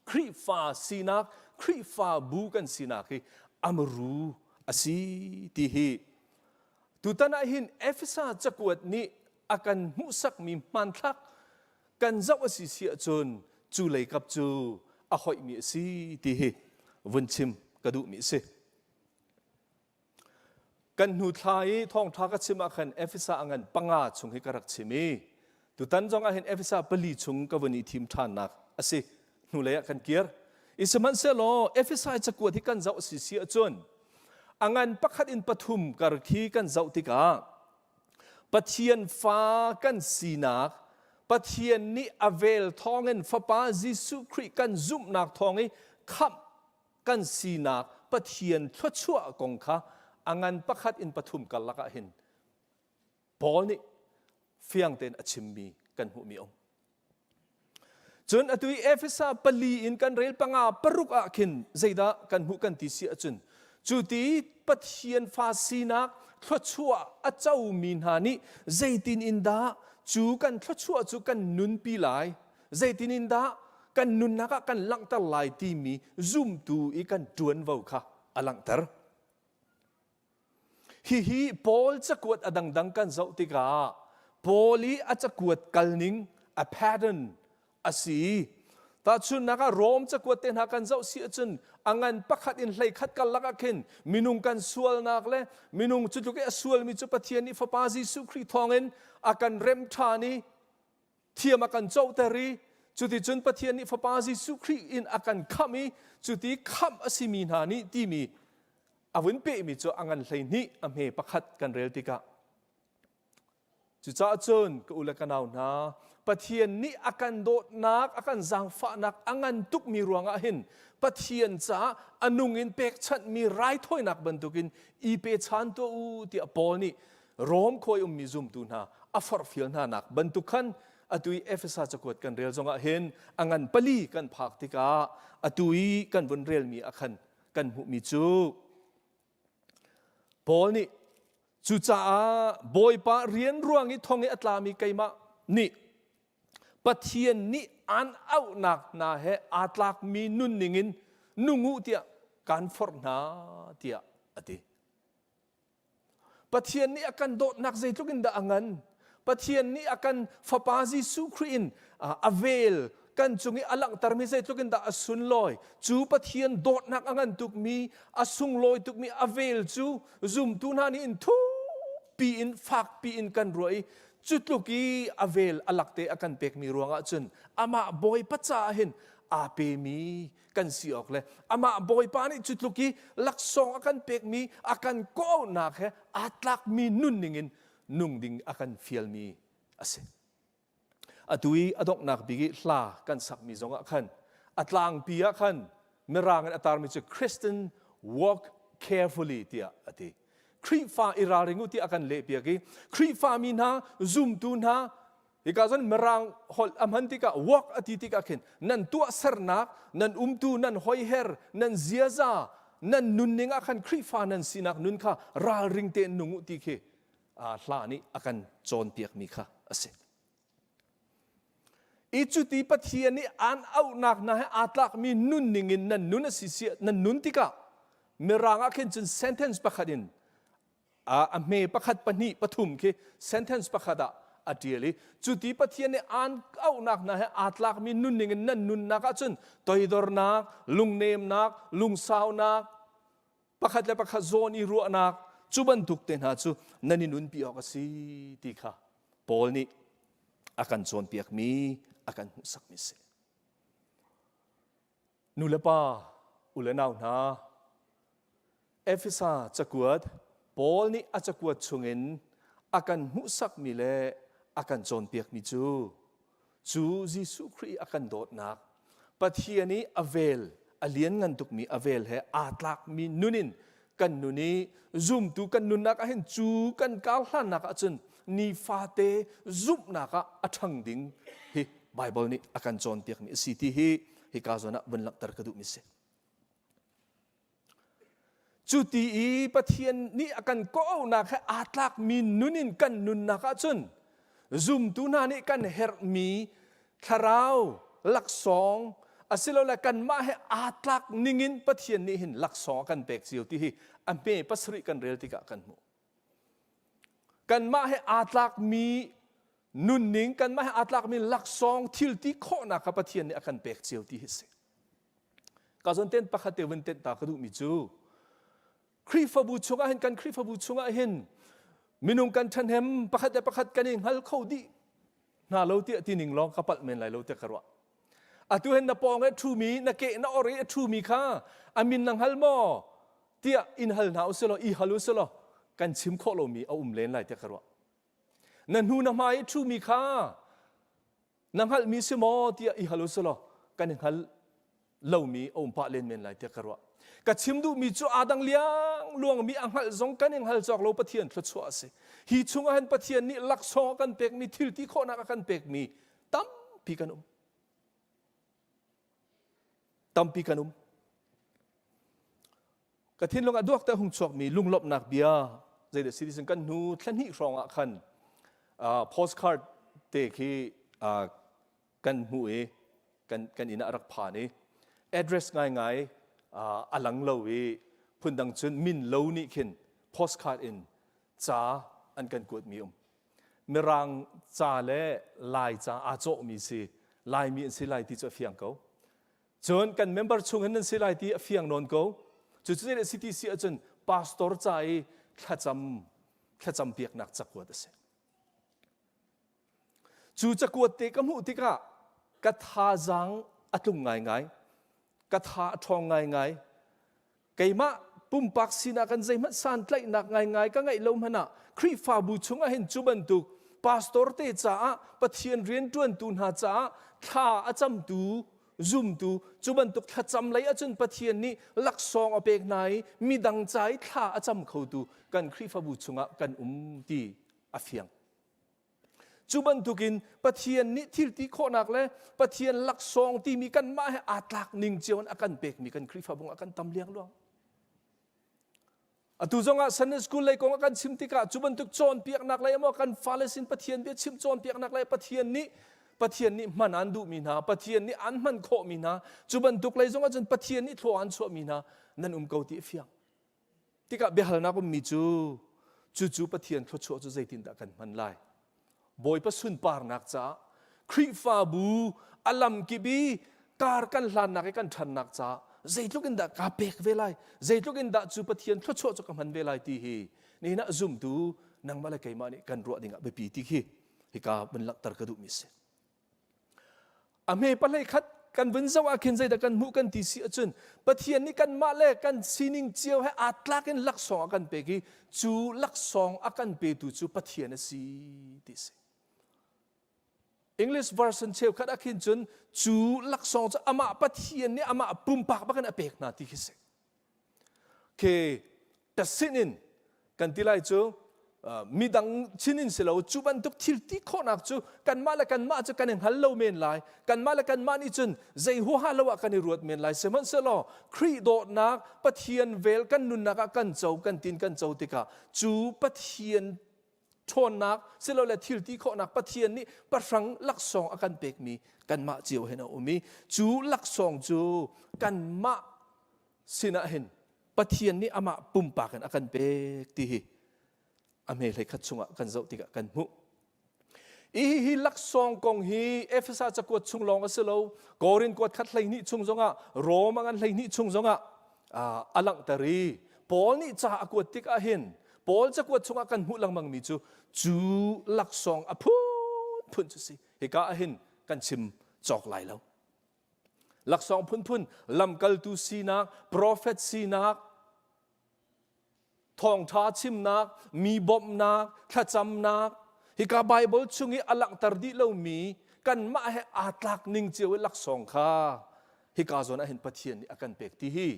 Khrihfa sinak, Khrihfabu kan sinak hi amru a si ti hi tutan ah hin Efesa cakuat nih a kan hmuhsakmi hmanthlak kan zoh a si si ahcun cu lei kap cu a hoihmi a si ti hi vun chim ka duhmi a si. Kan hnu thla i thawngṭha ka chim ah khan Efesa a ngan panga chung hi ka rak chim i tutan zong ah hin Efesa pali chung ka vun i thim ṭhannak a si. Hnulei ah kan kir. I sihmanhsehlaw Efesa cakuat hi kan zoh a si si ahcun a ngan pakhat in pathum kar khi kan zoh tikah Pathian fa kan sinak Pathian nih a vel thawngin Fapa Jesuh Khrih kan zumhnak thawng i khamh kan sinak Pathian thluachuah kong kha a ngan pakhat in pathum karlak ah hin Paul nih fiang tein a chimmi kan hmuhmi um. Cun atu i Efesa pali in kan rel panga paruk ah khin zeidah kan hmuh kan ti si ahcun cu ti Pathian fa sinak thluachuah a comi hna nih zeitin in dah cu kan thluachuah cu kan nunpi lai zeitin in dah kan nunnak ah kan langhter lai timi zumtu i kan ṭuanvo kha a langhter. Hihi Paul cakuat a dangdang kan zoh tikah Paul i a cakuat kalning a pattern a si. Tahchunhnak ah Rom cakuat te hna kan zoh si ahcun a ngan pakhat in 11 karlak ah khin minung kan sualnak le minung cu tluk i a sualmi cu Pathian nih Fapa Jesuh Khrih thawngin a kan rem ṭhan i thiam a kan coter i cuticun Pathian nih Fapa Jesuh Khrih in a kan khamh i cuti khamh a simi hna nih timi a vun pehmi cu a ngan 12 a hme pakhat kan rel tikah cucaah cun ka u le ka nau hna Pathian nih a kan dawtnak a kan zaangfahnak a ngan tukmi ruangah hin Pathian caah a nung in pekchanhmi raithawinak bantukin i pe chan tuah u tiah Paul nih. Rom khua i ummi zumtu hna a forhfial hna nak bantuk khan atu i Efesa cakuat kan rel zongah hin a ngan pali kan phak tikah atu i kan vun relmi ah khan kan hmuhmi cu Paul nih cucaah Bawipa rian ruang i thong i a tlami keimah nih Pathian nih aan auhnak hna he aa tlakmi nunning in nung u tiah kaan forh hna tiah a ti. Pathian nih a kan dawtnak zeitluk in dah a ngan? Pathian nih a kan Fapa Jesuh Khrih in a vel kan cung i a langhtermi zeitluk in dah a sunlawi. Cu Pathian dawtnak a ngan tukmi, a sunglawi tukmi a vel cu zumtu hna nih in thukpi in fakpi in kan ruah i cu tluk i a vel a lakte a kan pekmi ruangah cun amah Bawipa caah hin aa pemi kan si awk le amah Bawipa nih cu tluk i laksawng a kan pekmi a kan kawhauhnak he aa tlakmi nunning in nung ding a kan fialmi a si. Atu i a donghnak bik i hla kan sakmi zongah khan a tlangpi ah khan mirang in a tarmi cu Christian walk carefully tiah a ti. Khrihfa i ralring u tiah a kan lehpiak i Khrihfa mi hna zumtu hna Hika cun Mirang holh a hman tikah walk a ti tikah khin nan tuahsernak, nan umtu, nan hoiher, nan ziaza, nan nunning ah khan Khrihfa nan sinak nun kha ralring tein nung u ti khi hla nih a kan cawnpiakmi kha a si. I cuti Pathian nih aan auhnak hna he aa tlakmi nunning in nan nun a si nan nun tikah Mirang ah khin cun sentence pakhat in a hme pakhat pahnih pathum khi sentence pakhat ah a ṭial i cuti Pathian nih aan auhnak hna he aa tlakmi nunning in nan nunnak ahcun toidornak, lungnemnak, lungsaunak, pakhat le pakhat zawn i ruahnak cu bantuk te hna cu nan i nunpi awk a si ti kha Paul nih a kan cawnpiakmi a kan hmuhsakmi a si. Nu le pa, u le nau hna, Efesa cakuat Paul nih a cakuat chungin a kan hmuhsakmi le a kan cawnpiakmi cu cu Jesuh Khrih a kan dawtnak Pathian i a vel a lianngan tukmi a vel he aa tlakmi nun in kan nun i zumtu kan nunnak ah hin cu kan kar hlannak ahcun nifate zumhnak ah a ṭhang ding hi Baibal nih a kan cawnpiakmi a si ti hi hika zawn ah vun langhter ka duhmi si. Cu ti i Pathian nih a kan kawhauhnak he aa tlakmi nun in kan nunnak ahcun zumtu hna nih kan herhmi thlarau laksawng asilole kanmah he aa tlak ningin Pathian nih hin laksawng a kan pek cio ti hi a hme pasarih kan rel tikah kan hmuh. Kanmah he aa tlakmi nunning, kanmah he aa tlakmi laksawng thil ti khawhnak kha Pathian nih a kan pek cio ti hi a si. Ka zawn ten pakhat te vun tenh ta ka duhmi cu Khrihfabu chungah hin kan Khrihfabu chungah hin minung kan ṭhahnem pakhat le pakhat kan i hngal kho dih hna lo tiah ti ning lawng ka palh men lai lo tiah ka ruah. Atu hin na pawng i ṭhumi na ke na or i a ṭhumi kha a min na hngal maw tiah in hal hna usih law i hal usih law kan chim khawh lomi a um len lai tiah ka ruah. Na hnu na hmai i ṭhumi kha na hngalhmi si maw tiah i hal u law kan i hngal lomi a um pah len men lai tiah ka ruah. Ka chim duhmi cu aa dang liang luangmi a hngalh zong kan i hngal cawk lo Pathian thluachuah a si. Hi chungah hin Pathian nih laksawng a kan pekmi thil ti khawhnak a kan pekmi tampi kan um. Tampi kan um. Ka thinlung ah duak te hung chuakmi lunglawmhnak bia zeidah si ti kan hnu thla hnih hrawng ah khan postcard te khi kan hmuh i kan kan inn ah rak phan i address ngaingai a lang lo i phundang cun min lo nih khin postcard in ca an kan kuatmi um mirang ca le lai ca aa cawhmi si laimi an si lai ti cu a fiang ko Cun kan member chung hin nan si lai ti a fiang nawn ko. Cucu zei si ti si ahcun pastor ca i thlacam thlacam piaknak cakuat a si. Cu cakuat te ka hmuh tikah ka thazaang a tlung ngaingai. Ka tha a ṭhawng ngaingai. Keimah pumpak sinah kan zeihmanh santlaihnak ngaingai ka ngeih lo hmanh ah Khrihfabu chungah hin cu bantuk pastor te caah Pathian rianṭuantu hna caah thla a camtu. zumtu cu bantuk thlacam lei ahcun Pathian nih laksawng a pek hna i midang ca i thla a cam khotu kan Khrihfabu chungah kan um ti a fiang. Cu bantukin Pathian nih thil ti khawhnak le Pathian laksawng timi kanmah he aa tlak ning cio in a kan pekmi kan Khrihfabu ah kan tam liangluang. Atu zongah Sunday school lei kong a kan chim tikah cu bantuk cawnpiaknak lei maw kan fale sin Pathian bia chim cawnpiaknak lei Pathian nih Pathian nih hman an duhmi hna Pathian nih an hman khawhmi hna cu bantuk lei zongah cun Pathian nih thlua an chuahmi hna nan um ko ti a fiang. Tikah biahalnak ummi cu cucu Pathian thluachuah cu zeitindah kan hman lai? Bawipa sunparnak caah Khrihfabu a lamkip i kar kan hlannak i kan ṭhannak caah zeitluk in dah kaa pek ve lai zeitluk in dah cu Pathian thluachuah cu ka hman ve lai ti hi nihin ah zumtu nangmah le keimah nih kan ruah ding ah biapi ti khi hika vun langhter ka duhmi si. A hme pahlei khat kan vun zoh ah khin zeidah kan hmuh kan ti si ahcun Pathian nih kanmah le kan sining cio he aa tlak in laksawng a kan pek i cu laksawng a kan petu cu Pathian a si ti si. English version cheukhat ah khin cun cu laksawng cu amah Pathian nih amah pumpak bakin a pek hna ti khi si. Ke ka sin in kan ti lai cu midang chin in si lo cu bantuk thil ti khawhnak cu kanmah le kanmah cu kan i hngal lo men lai kanmah le kanmah nih cun zei huaha lo ah kan i ruat men lai sihmanhsehlaw Khrih dawtnak Pathian vel kan nunnak ah kan co kan tin kan co tikah cu Pathian ṭhawnnak silole thil ti khawhnak Pathian nih pahrang laksawng a kan pekmi kanmah cio hin a um i cu laksawng cu kanmah sinah hin Pathian nih amah pumpak in a kan pek ti hi a hme hlei khat chungah kan zoh tikah kan hmuh. Hi hi laksawng kong hi Efesa cakuat chung lawng a si lo, Korin kuat khat 12 chung zongah, Rom a ngan 12 chung zongah a langhter i Paul nih ca a kuat tikah hin Paul cakuat chungah kan hmuh lengmang mi cu cu laksawng a phunphun cu si. Hika ah hin kan chim cawk lai lo. Laksawng phunphun lamkaltu sinak, profet sinak, thawngṭha chimnak, mi bawmhnak, thlacamnak, hika Baibal chung i a langhter dih lomi kanmah he aa tlak ning cio i laksawng kha hika zawn ah hin Pathian nih a kan pek ti hi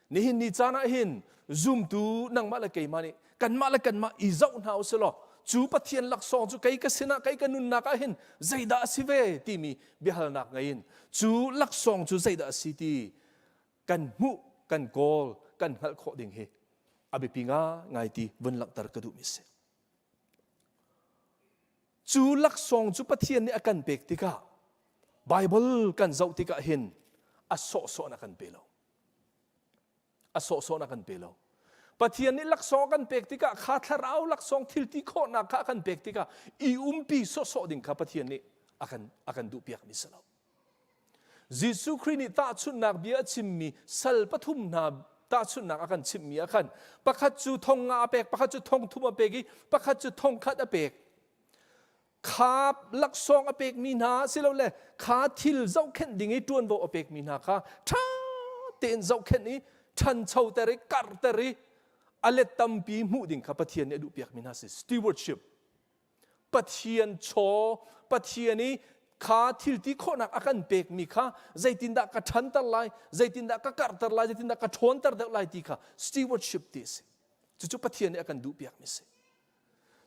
nihin ni caan ah hin zumtu nangmah le keimah nih kanmah le kanmah i zoh hna u sih law cu Pathian laksawng cu kei ka sinah kei ka nunnak ah hin zeidah a si ve timi biahalnak ngei in cu laksawng cu zeidah a si ti kan hmuh kan kawl kan hngalh khawh ding hi a biapi ngai ti vun langhter ka duhmi si. Cu laksawng cu Pathian nih a kan pek tikah Bible kan zoh tikah hin a sawhsawh na kan pe lo. A sawhsawh na kan pe lo. Pathian nih laksawng a kan pek tikah kha thlarau laksawng thil ti khawhnak kha a kan pek tikah i umpi sawhsawh ding kha Pathian nih a kan a kan duhpiakmi si lo. Jesuh Khrih nih tahchunhnak bia a chimmi sal pathum hna tahchunhnak a kan chimhmi ah khan pakhat cu thong nga a pek, pakhat cu thong thum a pek i pakhat cu thong khat a pek. Kha laksawng a pekmi hna silole kha thil zohkhenh ding i ṭuanvo a pekmi hna kha ṭha tein zohkhenh i ṭhanchoter i karhter i a let tampi hmuh ding kha Pathian nih a duhpiakmi hna si stewardship Pathian chaw, Pathian i kha thil ti khawhnak a kan pekmi kha zeitindah ka ṭhanter lai, zeitindah ka karhter lai, zeitindah ka ṭhawnter deuh lai ti kha stewardship ti a si. Cucu Pathian nih a kan duhpiakmi a si.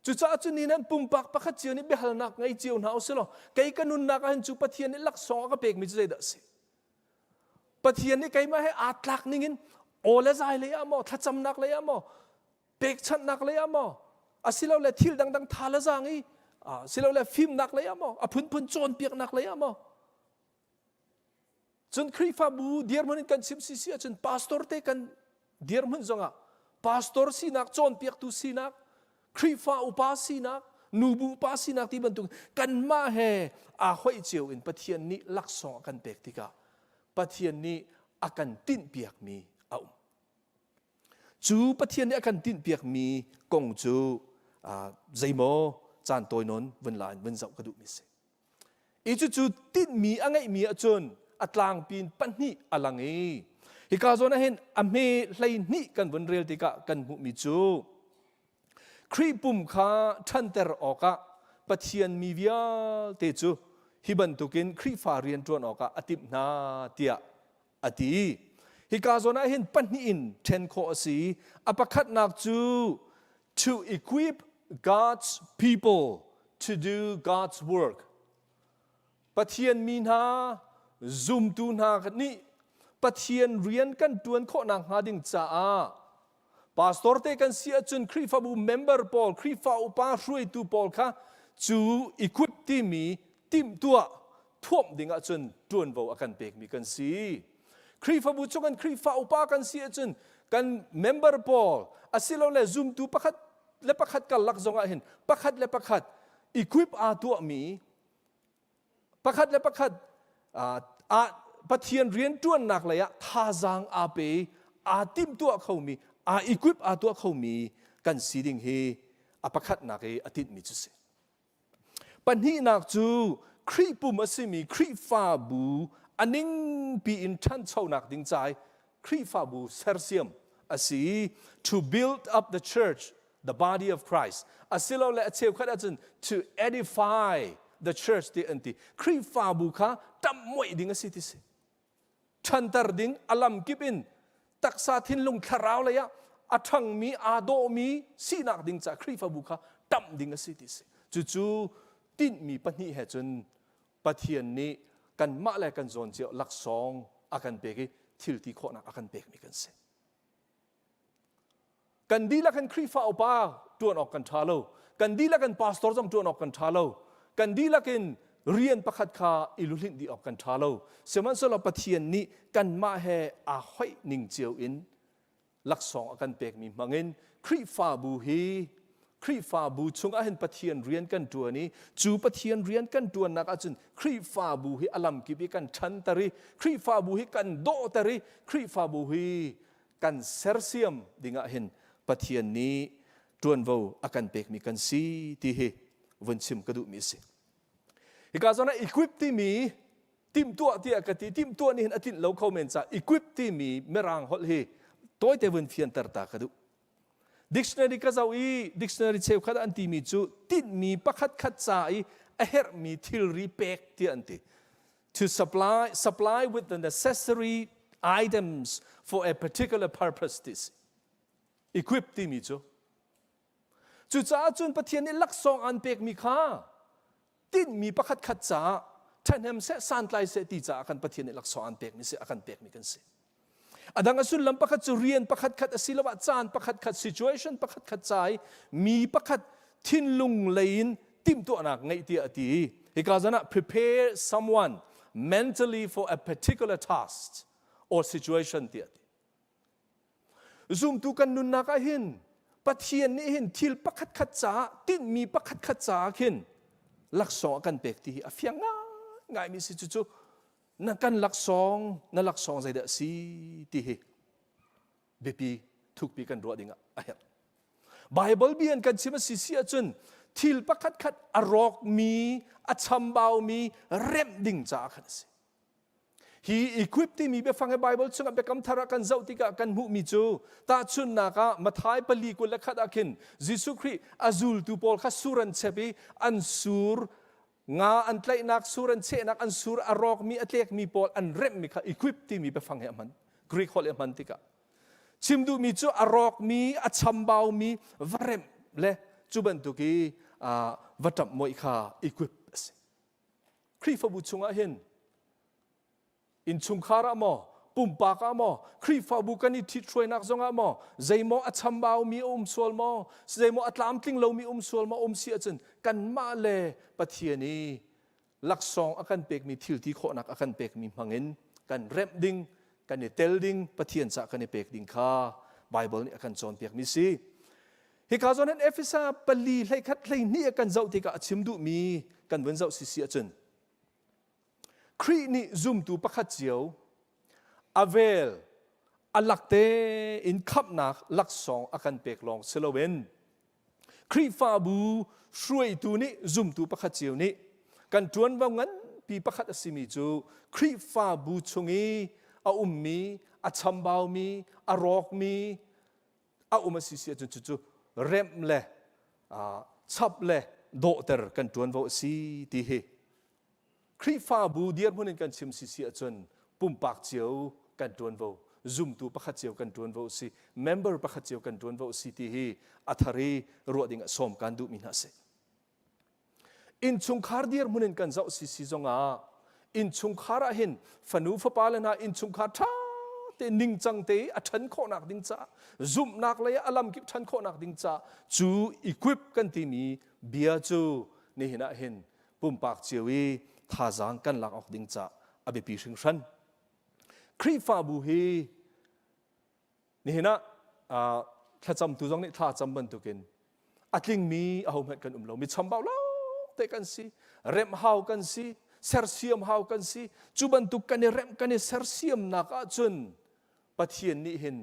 Cucaah cu ni nan pumpak pakhat cio nih biahalnak ngei cio hna u sih law kei ka nunnak ah hin cu Pathian nih laksawng a ka pekmi cu zeidah a si? Pathian nih keimah he aa tlak ningin aw le zai lei ah maw, thlacamnak lei ah maw, pekchanhnak lei ah maw asilole thil dangdang tha le zaang i silole fimnak lei ah maw a phunphun cawnpiaknak lei ah maw cun Khrihfabu dirhmun in kan chim si si ahcun pastor te kan dirhmun zongah pastor sinak cawnpiaktu sinak Khrihfa upa sinak nubu upa sinak ti bantuk kanmah he aa hoih cio in Pathian nih laksawng a kan pek tikah Pathian nih a kan tinhpiakmi a um Cu Pathian nih a kan tinhpiakmi kong cu zeimaw caan tawi nawn vun la in vun zoh ka duhmi si. I cucu tinhmi a ngeihmi ahcun a tlangpi in pahnih a lang i hika zawn ah hin a hme 12 kan vun rel tikah kan hmuhmi cu Khrih pum kha ṭhanter awkah Pathian mi vialte cu hi bantukin Khrihfa rian ṭuan awkah a timh hna tiah a ti. Hika zawn ah hin pahnih in ṭhen khawh a si. A pakhatnak cu to equip God's people to do God's work. Pathian mi hna, zumtu hna nih Pathian rian kan ṭuan khawh nakhnga ding caah Pastor te kan si ahcun Khrihfabu member pawl, Khrihfa upa hruaitu pawl kha cu equip timi timhtuah thuamh ding ahcun ṭuanvo a kan pekmi kan si. Khrihfabu chung kan Khrihfa upa kan si ahcun kan member pawl asilole zumtu pakhat le pakhat karlak zong ah hin pakhat le pakhat equip aa tuahmi pakhat le pakhat ah Pathian rianṭuannak lei ah thazaang aa pe i aa timhtuah khomi aa equip aa tuah khomi kan si ding hi a pakhatnak i a tinhmi cu si. Pahnihnak cu Khrih pum a simi Khrihfabu a ningpi in ṭhanchonak ding ca i Khrihfabu sersiam a si to build up the church the body of Christ asilole a cheukhat ahcun to edify the church ti an ti Khrihfabu kha ṭamh ding a si ti si ṭhanter ding a lam kip in taksa thinlung thlarau lei ah a ṭhangmi aa dawhmi sinak ding ca Khrihfabu kha ṭamh ding a si ti si cucu tinhmi pahnih he cun Pathian nih kanmah le kan zawn cio laksawng a kan pek i thil ti khawhnak a kan pekmi kan si. Kan dihlak in Khrihfa upa ṭuan awk kan ṭha lo. Kan dihlak in pastor zong ṭuan awk kan ṭha lo. Kan dihlak in rian pakhat kha i luhlinh dih awk kan ṭha lo. Sihmanhsehlaw Pathian nih kanmah he aa hoih ning cio in laksawng a kan pekmi hmangin Khrihfabu hi Khrihfabu chungah hin Pathian rian kan ṭuan i cu Pathian rian kan ṭuannak ahcun Khrihfabu hi a lamkip i kan ṭhanter i Khrihfabu hi kan dawhter i Khrihfabu hi kan sersiam dingah hin Pathian nih ṭuanvo a kan pekmi kan si ti hi vun chim ka duhmi a si. Hika zawn ah equip timi timhtuah tiah ka ti timhtuah nih hin a tlinh lo kho men ca equip timi mirang holh hi tawite vun fianter ta ka duh. Dictionary ka zoh i dictionary cheukhat an timi cu tinhmi pakhat khat ca i a herhmi thilri pek tiah an ti. To supply, supply with the necessary items for a particular purpose ti si. Equip timi cu. Cucaah cun Pathian nih laksawng an pekmi kha tinhmi pakhat khat caah ṭhahnem seh santlai seh ti caah kan Pathian nih laksawng an pekmi si a kan pekmi kan si. A dang a sullam pakhat cu rian pakhat khat asiloah caan pakhat khat situation pakhat khat ca i mi pakhat thinlung lei in timhtuahnak ngeih tiah a ti. Hika zan ah prepare someone mentally for a particular task or situation tiah a ti. Zumtu kan nunnak ah hin Pathian nih hin thil pakhat khat caah tinhmi pakhat khat caah khin laksawng a kan pek ti hi a fiang ngaingaimi si cucu na kan laksawng na laksawng zeidah a si ti hi biapi thukpi kan ruah ding ah a herh Bible bi an kan chim a si si ahcun thil pakhat khat a rawkmi a chambaumi remh ding caah khan a si hi equip timi biafang hi Bible chungah biakam thar ah kan zoh tikah kan hmuhmi cu tahchunhnak ah Mathai pali 21 ah khin Jesuh Khrih a zultu pawl kha sur an chep i an sur Nga an tlaihnak sur an chehnak an sur a rawkmi a tlekmi pawl an remhmi kha equip timi biafang he a hman. Greek holh i a hman tikah. Chim duhmi cu a rawkmi, a chambaumi va remh le cu bantuk i va ṭamh mawih kha equip a si. Khrihfabu chungah hin Innchungkhar ah maw, pumpak ah maw, Khrihfabu kan i ṭhithruainak zongah maw, zeimaw a chambaumi a um sual maw, zeimaw a tlamtling lomi um sual maw um si ahcun kanmah le Pathian i laksawng a kan pekmi thil ti khawhnak a kan pekmi hmangin kan remh ding, kan i tel ding, Pathian cah kan i pek ding kha Baibal nih a kan cawnpiakmi si. Hika zawn hin Efesa pali 11 12 a kan zoh tikah a chim duhmi kan vun zoh sisi ahcun Khrih nih zumtu pakhat cio a vel a lak tein khamhnak laksawng a kan pek lawng si loin Khrihfabu hruaitu nih zumtu pakhat cio nih kan ṭuanvo nganpi pakhat a simi cu Khrihfabu chung i a ummi, a chambaumi, a rawkmi a um a si si ahcun cucu remh le chap le dawhter kan ṭuanvo a si ti hi. Khrihfabu dirhmun in kan chim sisi ahcun pumpak cio kan ṭuanvo, zumtu pakhat cio kan ṭuanvo a si, member pakhat cio kan ṭuanvo a si ti hi a thar i ruah ding ah sawm kan duhmi hna a si. Innchungkhar dirhmun in kan zoh sisi zongah innchungkhar ah hin fanu fapa le hna innchungkhar ṭha te ningcang te a ṭhan khawhnak ding caah zumhnak lei ah a lamkip ṭhan khawhnak ding caah cu equip kan timi bia cu nihin ah hin pumpak cio i thazaang kan lak awk ding caah a biapi hringhran. Khrihfabu hi nihin ah thlacamtu zong nih thla cam bantukin a tlingmi ahohmanh kan um lo mi chambau lo te kan si remh hau kan si sersiam hau kan si cu bantuk kan i remh kan i sersiamnak ahcun Pathian nih hin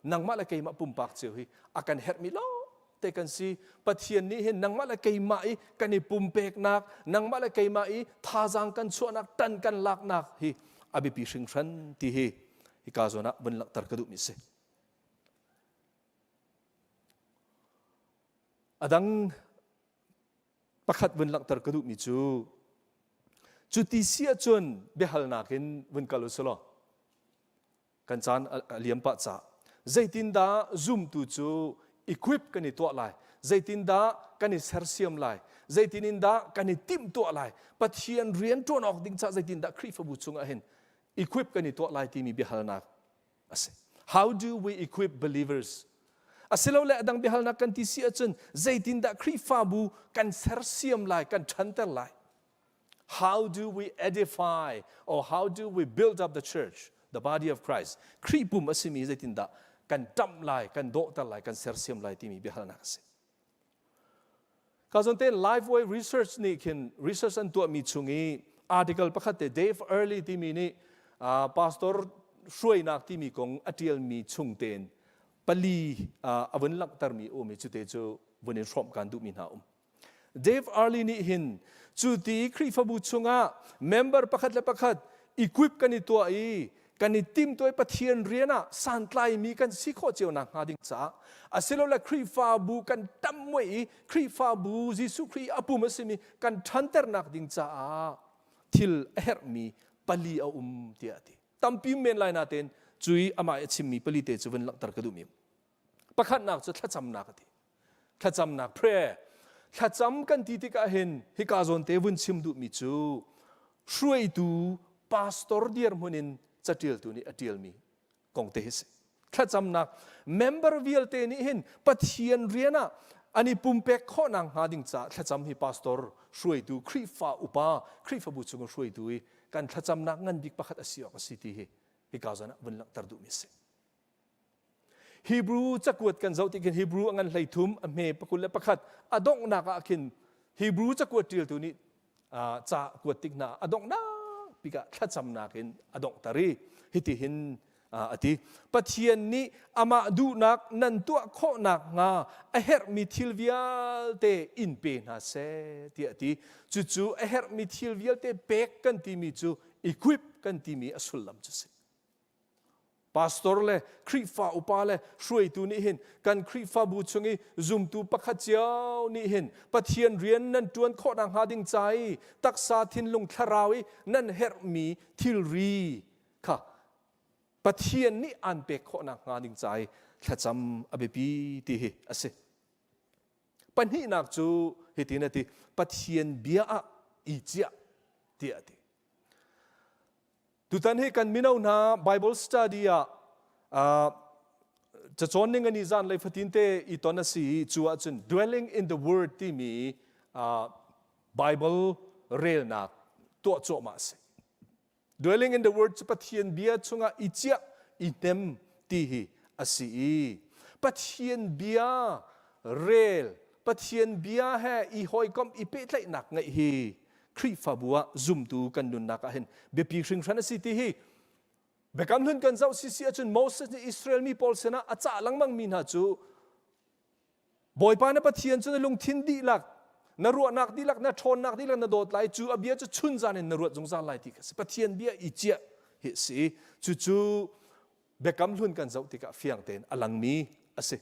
nangmah le keimah pumpak cio hi a kan herhmi lawngte kan si. Pathian nih hin nangmah le keimah i kan i pumpeknak, nangmah le keimah i thazaang kan chuahnak, tan kan laknak hi a biapi hringhran ti hi hika zawn ah vun langhter ka duhmi si. A dang pakhat vun langhter ka duhmi cu cu ti si ahcun biahalnak in vun kal u selaw kan caan a liam pah ca zeitindah zumtu cu equip kan i tuah lai zeitindah kan i sersiam lai zeitin in dah kan i timhtuah lai Pathian rian ṭuan awk ding ca zeitindah Khrihfabu chungah hin equip kan i tuah lai timi biahalnak a si. How do we equip believers? Asilole a dang biahalnak kan ti si ahcun zeitindah Khrihfabu kan sersiam lai, kan ṭhanter lai? How do we edify or how do we build up the church, the body of Christ? Khrih pum a simi zeitindah kan ṭamh lai, kan dawhter lai, kan sersiam lai timi biahalnak a si. Ka zawn te Lifeway Research nih khin research an tuahmi chung i article pakhat te Dave Early timi nih pastor hruainak timi kong a ṭialmi chung tein pali a vun langhtermi um i cute cu vun in hrawmh kan duhmi hna um. Dave Early nih hin cu ti Khrihfabu chungah member pakhat le pakhat equip kan i tuah i kan i timtuai Pathian rian ah santlaimi kan si khawh cio nakhnga ding caah asilole Khrihfabu kan tammuai i Khrihfabu Jesuh Khrih a pum a simi kan ṭhanternak ding caah thil a herhmi pali a um tiah a ti. Tampi men lai natein cui amah i a chimmi pali te cu vun langhter ka duhmi. Pakhatnak cu thlacamnak a ti. Thlacamnak prayer. Thlacam kan ti tikah hin hika zawn te vun chim duhmi cu hruaitu pastor dirhmun in catialtu nih a tialmi kong te hi si. Thlacamnak member vialte nih hin Pathian rian ah an i pumpek khawhnak hnga ding caah thlacam hi pastor hruaitu Khrihfa upa Khrihfabu chung hruaitu i kan thlacamnak ngan bik pakhat a si awk a si ti hi hika zawn ah vun langhter duhmi a si. Hebrew cakuat kan zoh tik hin Hebrew a ngan 13 a hme 21 a donghnak ah khin Hebrew cakuat ṭialtu nih ca kuat tik hna a donghnak bik ah thlacamnak in a donghter i hitihin a ti Pathian nih amah duhnak nan tuah khawhnak hnga a herhmi thil vialte in pe hna seh tiah a ti cucu a herhmi thil vialte pek kan timi cu equip kan timi a sullam cu si Pastor le Khrihfa upa le hruaitu nih hin kan Khrihfabu chung i zumtu pakhat cio nih hin Pathian rian nan ṭuan khawh nakhnga ding ca i taksa thinlung thlarau i nan herhmi thilri kha Pathian nih aan pek khawh nakhnga ding ca i thlacam a biapi ti hi a si. Pahnihnak cu hitin a ti Pathian bia ah i ciah tiah a ti. Tutan hi kan mino hna Bible study ah uh, cacawn ning ani zan lei fatin te i ton a si i cu ahcun dwelling in the word timi uh, Bible relnak tuah cuahmah a si. Dwelling in the word cu Pathian bia chungah i ciah i hnem ti hi a si i Pathian bia rel Pathian bia he i hawikomh i pehtlaihnak ngeih hi Khrihfabu ah zumtu kan nunnak ah hin biapi hringhran a si ti hi Biakam hlun kan zoh sisi ahcun Moses nih Israel mi pawl sinah a cah lengmang mi hna cu Bawipa na Pathian cu na lungthin dihlak na ruahnak dihlak na ṭhawnnak dihlak na dawt lai cu a bia cu chun zan in na ruat zungzal lai ti kha si Pathian bia i ciah hi a si cucu Biakam hlun kan zoh tikah fiang tein a langmi a si.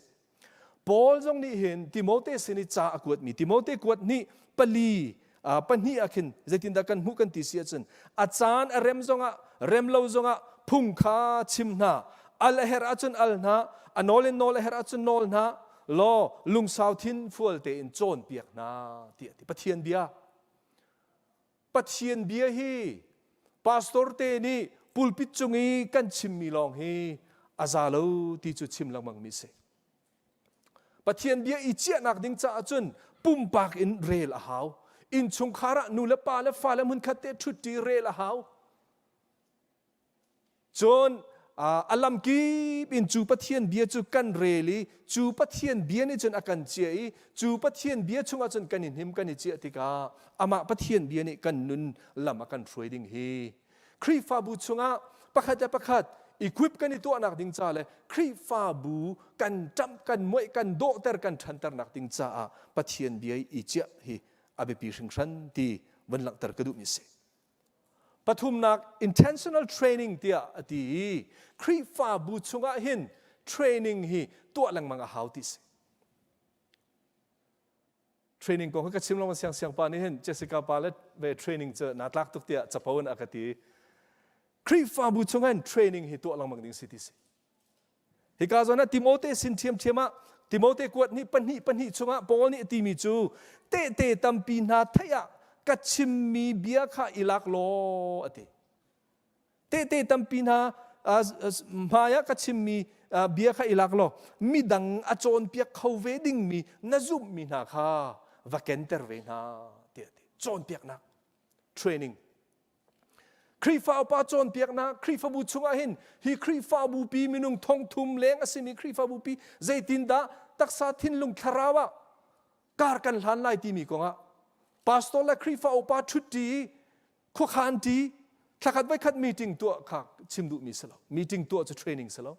Paul zong nih hin Timote sin i ca a kuatmi Timote kuat nih pali Pahnih ah khin zeitindah kan hmuh kan ti si ahcun a caan a rem zongah rem lo zongah phung kha chim hna, al a herh ahcun al hna, a nawl in nawl a herh ahcun nawl hna law lungsau thin fual tein cawnpiak hna tiah ti. Pathian bia Pathian bia hi pastor te nih pulpit cung i kan chimmi lawng hi a za lo ti cu chim lengmang mi si. Pathian bia i ciahnak ding caah cun pumpak in rel a hau. Innchungkhar ah nu le pa le fale hmunkhat te ṭhutṭi rel a hau. Cun a lamkip in cu Pathian bia cu kan rel i cu Pathian bia nih cun a kan ciah i cu Pathian bia chungah cun kan i hnim kan i ciah tikah amah Pathian bia nih kan nun lam a kan hruai ding hi Khrihfabu chungah pakhat le pakhat equip kan i tuahnak ding ca le Khrihfabu kan ṭamh kan muaih kan dawhter kan ṭhanternak ding caah Pathian bia i ciah hi a biapi hringhran ti vun langhter ka duhmi a si. Pathumnak intentional training tiah a ti i Khrihfabu chungah hin training hi tuah lengmang a hau ti si. Training kong ka chim lawng siang siang pa nih hin Jessica pa le ve training cu na tlak tuk tiah capo in a ka ti. Khrihfabu chungah hin training hi tuah lengmang ding si ti si. Hika zawn ah Timote sin ṭhiamṭhiam ah Timote kuat nih pahnih pahnih chungah Paul nih a timi cu tehte tampi hna theih ah ka chimmi bia kha i lak law a ti. Tehte tampi hna hmai ah ka chimmi bia kha i lak law midang a cawnpiak kho ve dingmi na zumhmi hna kha va kenter ve hna tiah a ti. Cawnpiaknak training Khrihfa upa cawnpiaknak Khrihfabu chungah hin hi Khrihfabu pi minung thongthum leng a simi Khrihfabu pi zeitindah taksa thinlung thlarau ah kar kan hlan lai timi kongah pastor le Khrihfa upa ṭhutṭi khuakhan ṭi thlakhat voikhat meeting tuah kha chim duhmi si lo meeting tuah cu training si lo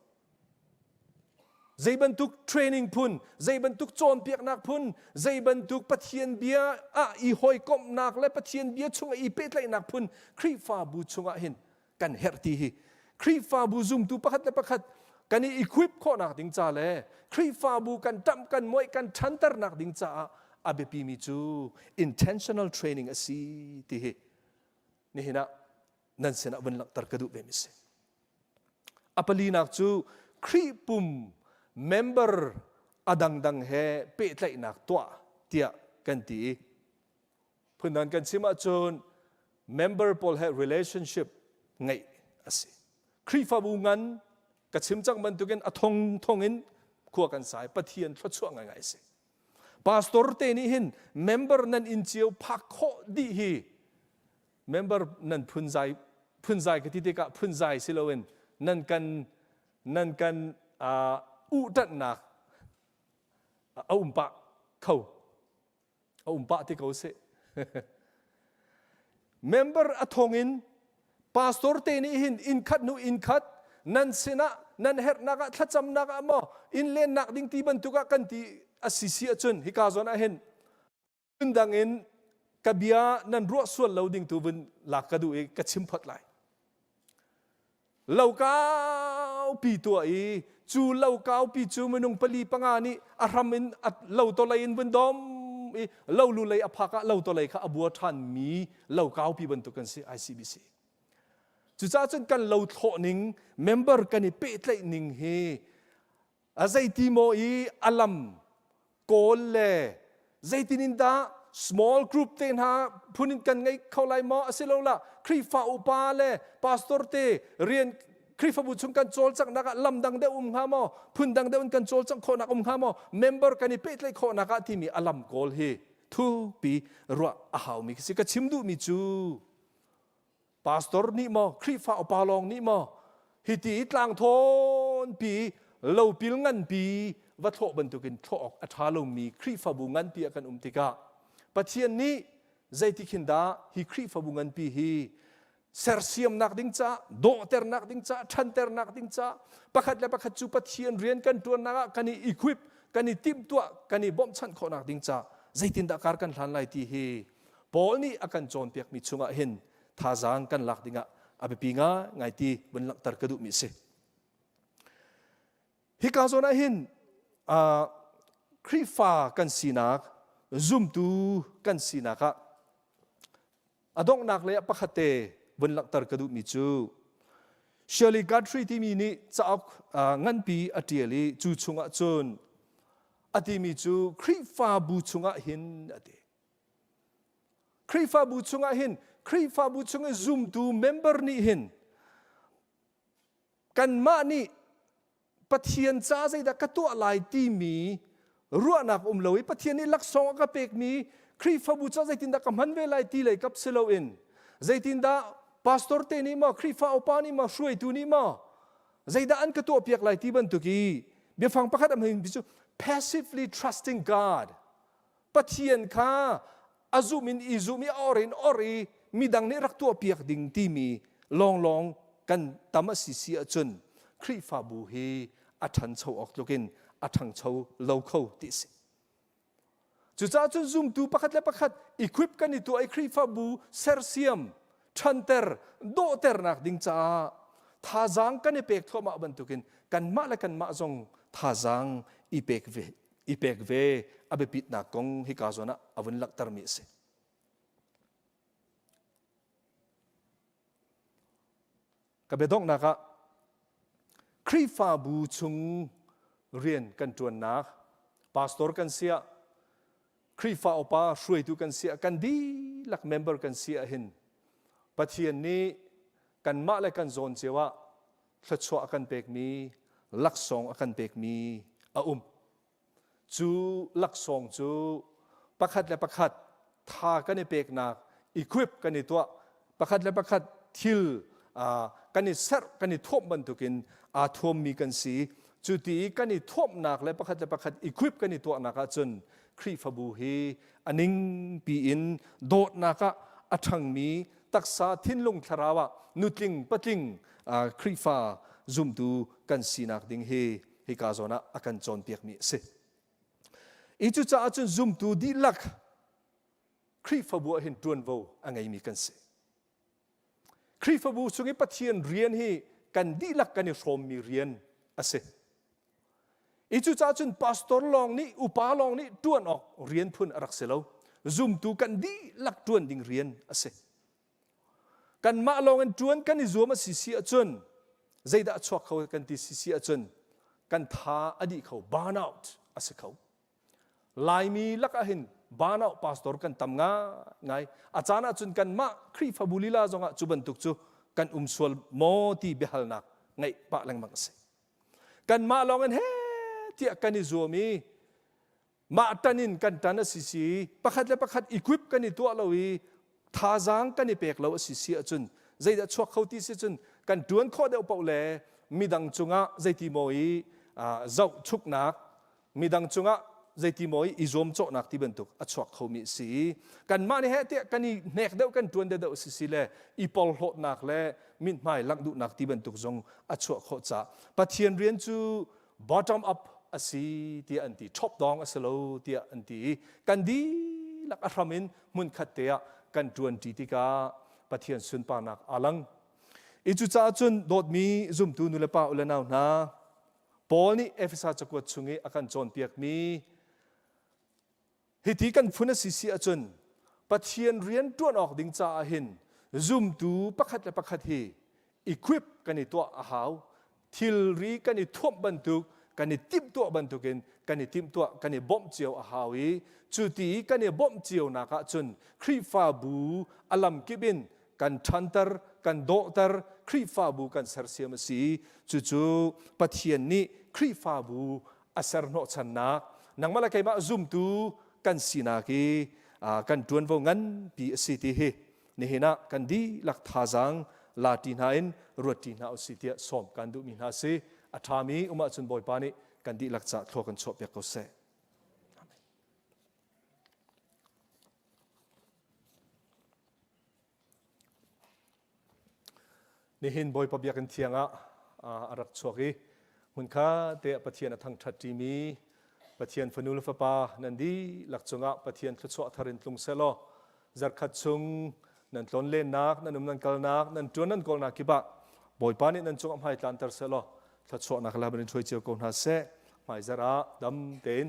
Zei bantuk training phun, zei bantuk cawnpiaknak phun, zei bantuk Pathian bia ah i hawikomhnak le Pathian bia chung i pehtlaihnak phun Khrihfabu chungah hin kan herh ti hi Khrihfabu zumtu pakhat le pakhat kan i equip khawhnak ding ca le Khrihfabu kan ṭamh kan muaih kan ṭhanternak ding caah a biapimi cu intentional training a si ti hi nihin ah nan sinah vun langhter ka duh ve mi si. A palinak cu Khrih pum member a dangdang he pehtlaihnak tuah tiah kan ti i phundang kan chim ahcun member pawl he relationship ngeih a si. Khrihfabu ngan ka chim cang bantukin a thong thong in khua kan sai Pathian thluachuah ngaingai a si. Pastor te nih hin member nan inn cio phak khawh dih hi member nan phunzai phunzai ka ti tikah phunzai si loin nan kan nan kan uh, uhṭanhnak a um pah kho a um pah ti ko seh member a thong in pastor te nih hin inn khat hnu inn khat nan sinah nan herhnak ah thlacamnak ah maw inn lennak ding ti bantuk ah kan ti a si si ahcun hika zawn ah hin Phundang in ka bia nan ruah sual lo ding tu vun lak ka duh i ka chim phot lai. Lo kaupi tuah i cu lo kaupi cu minung pali panga nih a hram in lo tolei in vun dom i lo lu lei a phak ah lo tolei kha a bua ṭhan mi lo kaupi bantuk kan si ICBC. Cucaah cun kan lo thlawh ning member kan i pehtlaih ning hi A zeiti maw i a lam kawl le zeitin in dah small group te hna phun in kan ngei kho lai maw asilolah Khrihfa upa le pastor te rian Khrihfabu chung kan cawlcanghnak ah lam dang deuh um hnga maw phun dang deuh in kan cawlcangh khawhnak um hnga maw member kan i pehtlaih khawhnak ah timi a lam kawl hi thupi ruah a haumi khi si ka chim duhmi cu Pastor nih maw, Khrihfa upa lawng nih maw, hiti i tlangthawnpi, lopil nganpi va thlawh bantukin thlawh awk a ṭha lomi Khrihfabu nganpi ah kan um tikah Pathian nih zeiti khin dah hi Khrihfabu nganpi hi sersiamnak ding caah, dawhternak ding caah, ṭhanternak ding caah, pakhat le pakhat cu Pathian rian kan ṭuannak ah kan i equip, kan i timhtuah, kan i bawmhchanh khawhnak ding caah zeitindah kar kan hlan lai ti hi Paul nih a kan cawnpiakmi chungah hin thazaang kan lak dingah a biapi ngai ti vun langhter ka duhmi a si. Hika zawn ah hin Khrihfa kan sinak, zumtu kan sinak ah. A donghnak lei ah pakhat te vun langhter ka duhmi cu Shirley Guthrie timi nih cauk nganpi a ṭial i cu chungah cun a timi cu Khrihfabu chungah hin a ti. Khrihfabu chungah hin Khrihfabu chung i zumtu member nih hin kanmah nih Pathian ca zeidah ka tuah lai timi ruahnak um lo i Pathian nih laksawng a ka pekmi Khrihfabu ca zeitindah ka hman ve lai ti lei kap si loin zeitindah pastor te nih maw Khrihfa upa nih maw hruaitu nih maw zeidah an ka tuahpiak lai ti bantuk i biafang pakhat a hman cu passively trusting God. Pathian kha a zum in i zum i a or in or i midang nih rak tuahpiak ding timi lawnglawng kan tam a si si ahcun Khrihfabu hi a ṭhancho awk tlukin a ṭhangcho lo kho ti a si. Cucaah cun zumtu pakhat le pakhat equip kan i tuah i Khrihfabu sersiam, ṭhanter, dawhternak ding caah thazaang kan i pek thluahmah bantukin kanmah le kanmah zong thazaang i pek ve i pek ve a biapitnak kong hika zawn ah a vun langhtermi a si. Ka biadonghnak ah Khrihfabu chung rian kan ṭuannak pastor kan siah Khrihfa upa hruaitu kan siah kan dihlak member kan si ahhin Pathian nih kanmah le kan zawn cio ah thluachuah a kan pekmi laksawng a kan pekmi a um. Cu laksawng cu pakhat le pakhat tha kan i peknak equip kan i tuah pakhat le pakhat thil kan i serh kan i thuamh bantukin aa thuammi kan si. Cu ti i kan i thuamhnak le pakhat le pakhat equip kan i tuahnak ahcun Khrihfabu hi a ningpi in dawtnak ah a ṭhangmi taksa thinlung thlarau ah nutling patling Khrihfa zumtu kan sinak ding hi hika zawn ah a kan cawnpiakmi a si. I cucaah cun zumtu dihlak Khrihfabu ah hin ṭuanvo a ngeimi kan si. Khrihfabu chung i Pathian rian hi kan dihlak kan i hrawmmi rian a si. I cucaah cun pastor lawng nih upa lawng nih ṭuan awk rian phun a rak si lo. Zumtu kan dihlak ṭuan ding rian a si. Kanmah lawng in ṭuan kan i zuam a si si ahcun zeidah a chuak kho kan ti si si ahcun kan tha a dih kho burnout a si kho. Laimi lakah hin burnout pastor kan tam ngai. A caan ahcun kanmah Khrihfabu lila zongah cu bantuk cu kan um sual maw ti biahalnak ngeih pah lengmang a si. Kanmah lawng in he tiah kan i zuam i mah ṭan in kan ṭan a si si pakhat le pakhat equip kan i tuah lo i thazaang kan i pek lo a si si ahcun zeidah chuak kho ti si cun kan ṭuan khawh deuh paoh le midang cungah zeiti maw i zohchuknak midang cungah zeiti maw i i zuamcawhnak ti bantuk a chuak khomi a si i kanmah nih heh tiah kan i hnek deuh kan ṭuan deuh deuh si si le i porhlawtnak le mithmai langh duhnak ti bantuk zong a chuah khawh caah Pathian rian cu bottom up a si tiah an ti top dong a si lo tiah an ti i kan dihlak a hram in hmunkhat te ah kan ṭuanṭi tikah Pathian sunparnak aa lang i cucaah cun dawtmi zumtu nulepa u le nau hna Paul nih Efesa cakuat chung i a kan cawnpiakmi Hiti kan phun a si si ahcun Pathian rian ṭuan awk ding caah hin zumtu pakhat le pakhat hi equip kan i tuah a hau. Thilri kan i thuamh bantuk, kan i timhtuah bantukin kan i timhtuah, kan i bawmh cio a hau i cu ti i kan i bawmh cionak ahcun Khrihfabu a lamkip in kan ṭhanter, kan dawhter, Khrihfabu kan sersiam a si. Cucu Pathian nih Khrihfabu a ser hnawhchannak nangmah le keimah zumtu kan sinak i kan ṭuanvo nganpi a si ti hi nihin ah kan dihlak thazaang la ṭi hna in ruat ṭi hna usih tiah sawm kan duhmi hna si a ṭhami um ahcun Bawipa nih kan dihlak ca thlua kan chuahpiak ko seh. Amen. Nihin Bawipa biakinn thiang ah a rak chuak i hmunkha te ah Pathian a thangṭhat ṭimi Pathian fanu le fapa nan dihlak cungah Pathian thluachuah thar in tlung sehlaw zarkhat chung nan tlonlennak, nan um nan kalnak, nan ṭuan nan kawlnak kip ah Bawipa nih nan cungah hmai tlanter sehlaw thluachuahnak le in hruai cio ko hna seh. Hmaizarh ah dam tein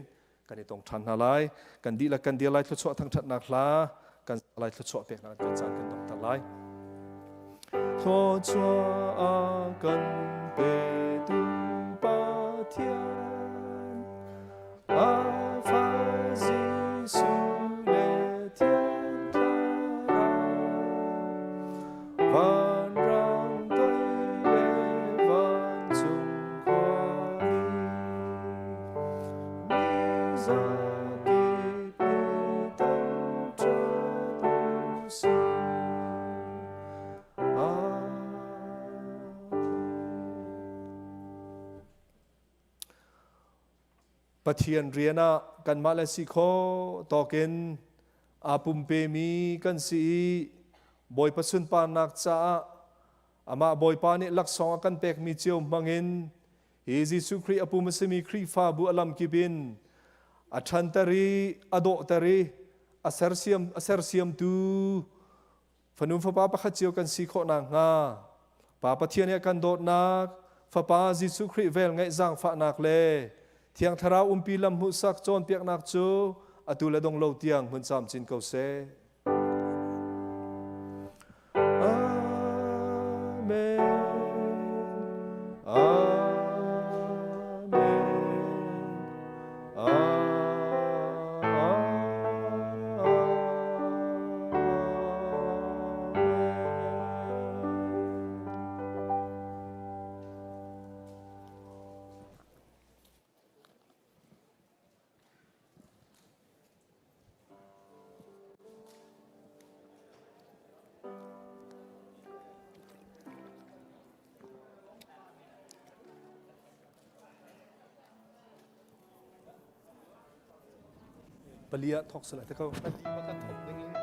kan i tong ṭhan hna lai. Kan dihlak kan dir lai thluachuah thangṭhatnak hla. kan lai thluachuah peknak kan caan kan donghter lai. Thluachuah kan petu Pathian a fa Jesuh le Thiang Thlarau vanrang toi le vancung khuami mi zakip nih thangṭhat u sih. Pathian rian ah kanmah le si khawh tawkin aa pumpemi kan si i Bawipa sunparnak caah amah Bawipa nih laksawng a kan pekmi cio hmangin hi Jesuh Khrih a pum a simi Khrihfabu a lamkip in a ṭhanter i a dawhter i a sersiam a sersiamtu Fanu fapa pakhat cio kan si khawh nakhnga Pa Pathian he kan dawtnak, Fapa Jesuh Khrih vel ngeih zaangfahnak le Thiang Thlarau umpi lam hmuhsak cawnpiaknak cu atu le dong lo tiang hmun camcin ko seh. Amen. Amen. Pali ah thawk sala te ko. Pali baka thawk ding in.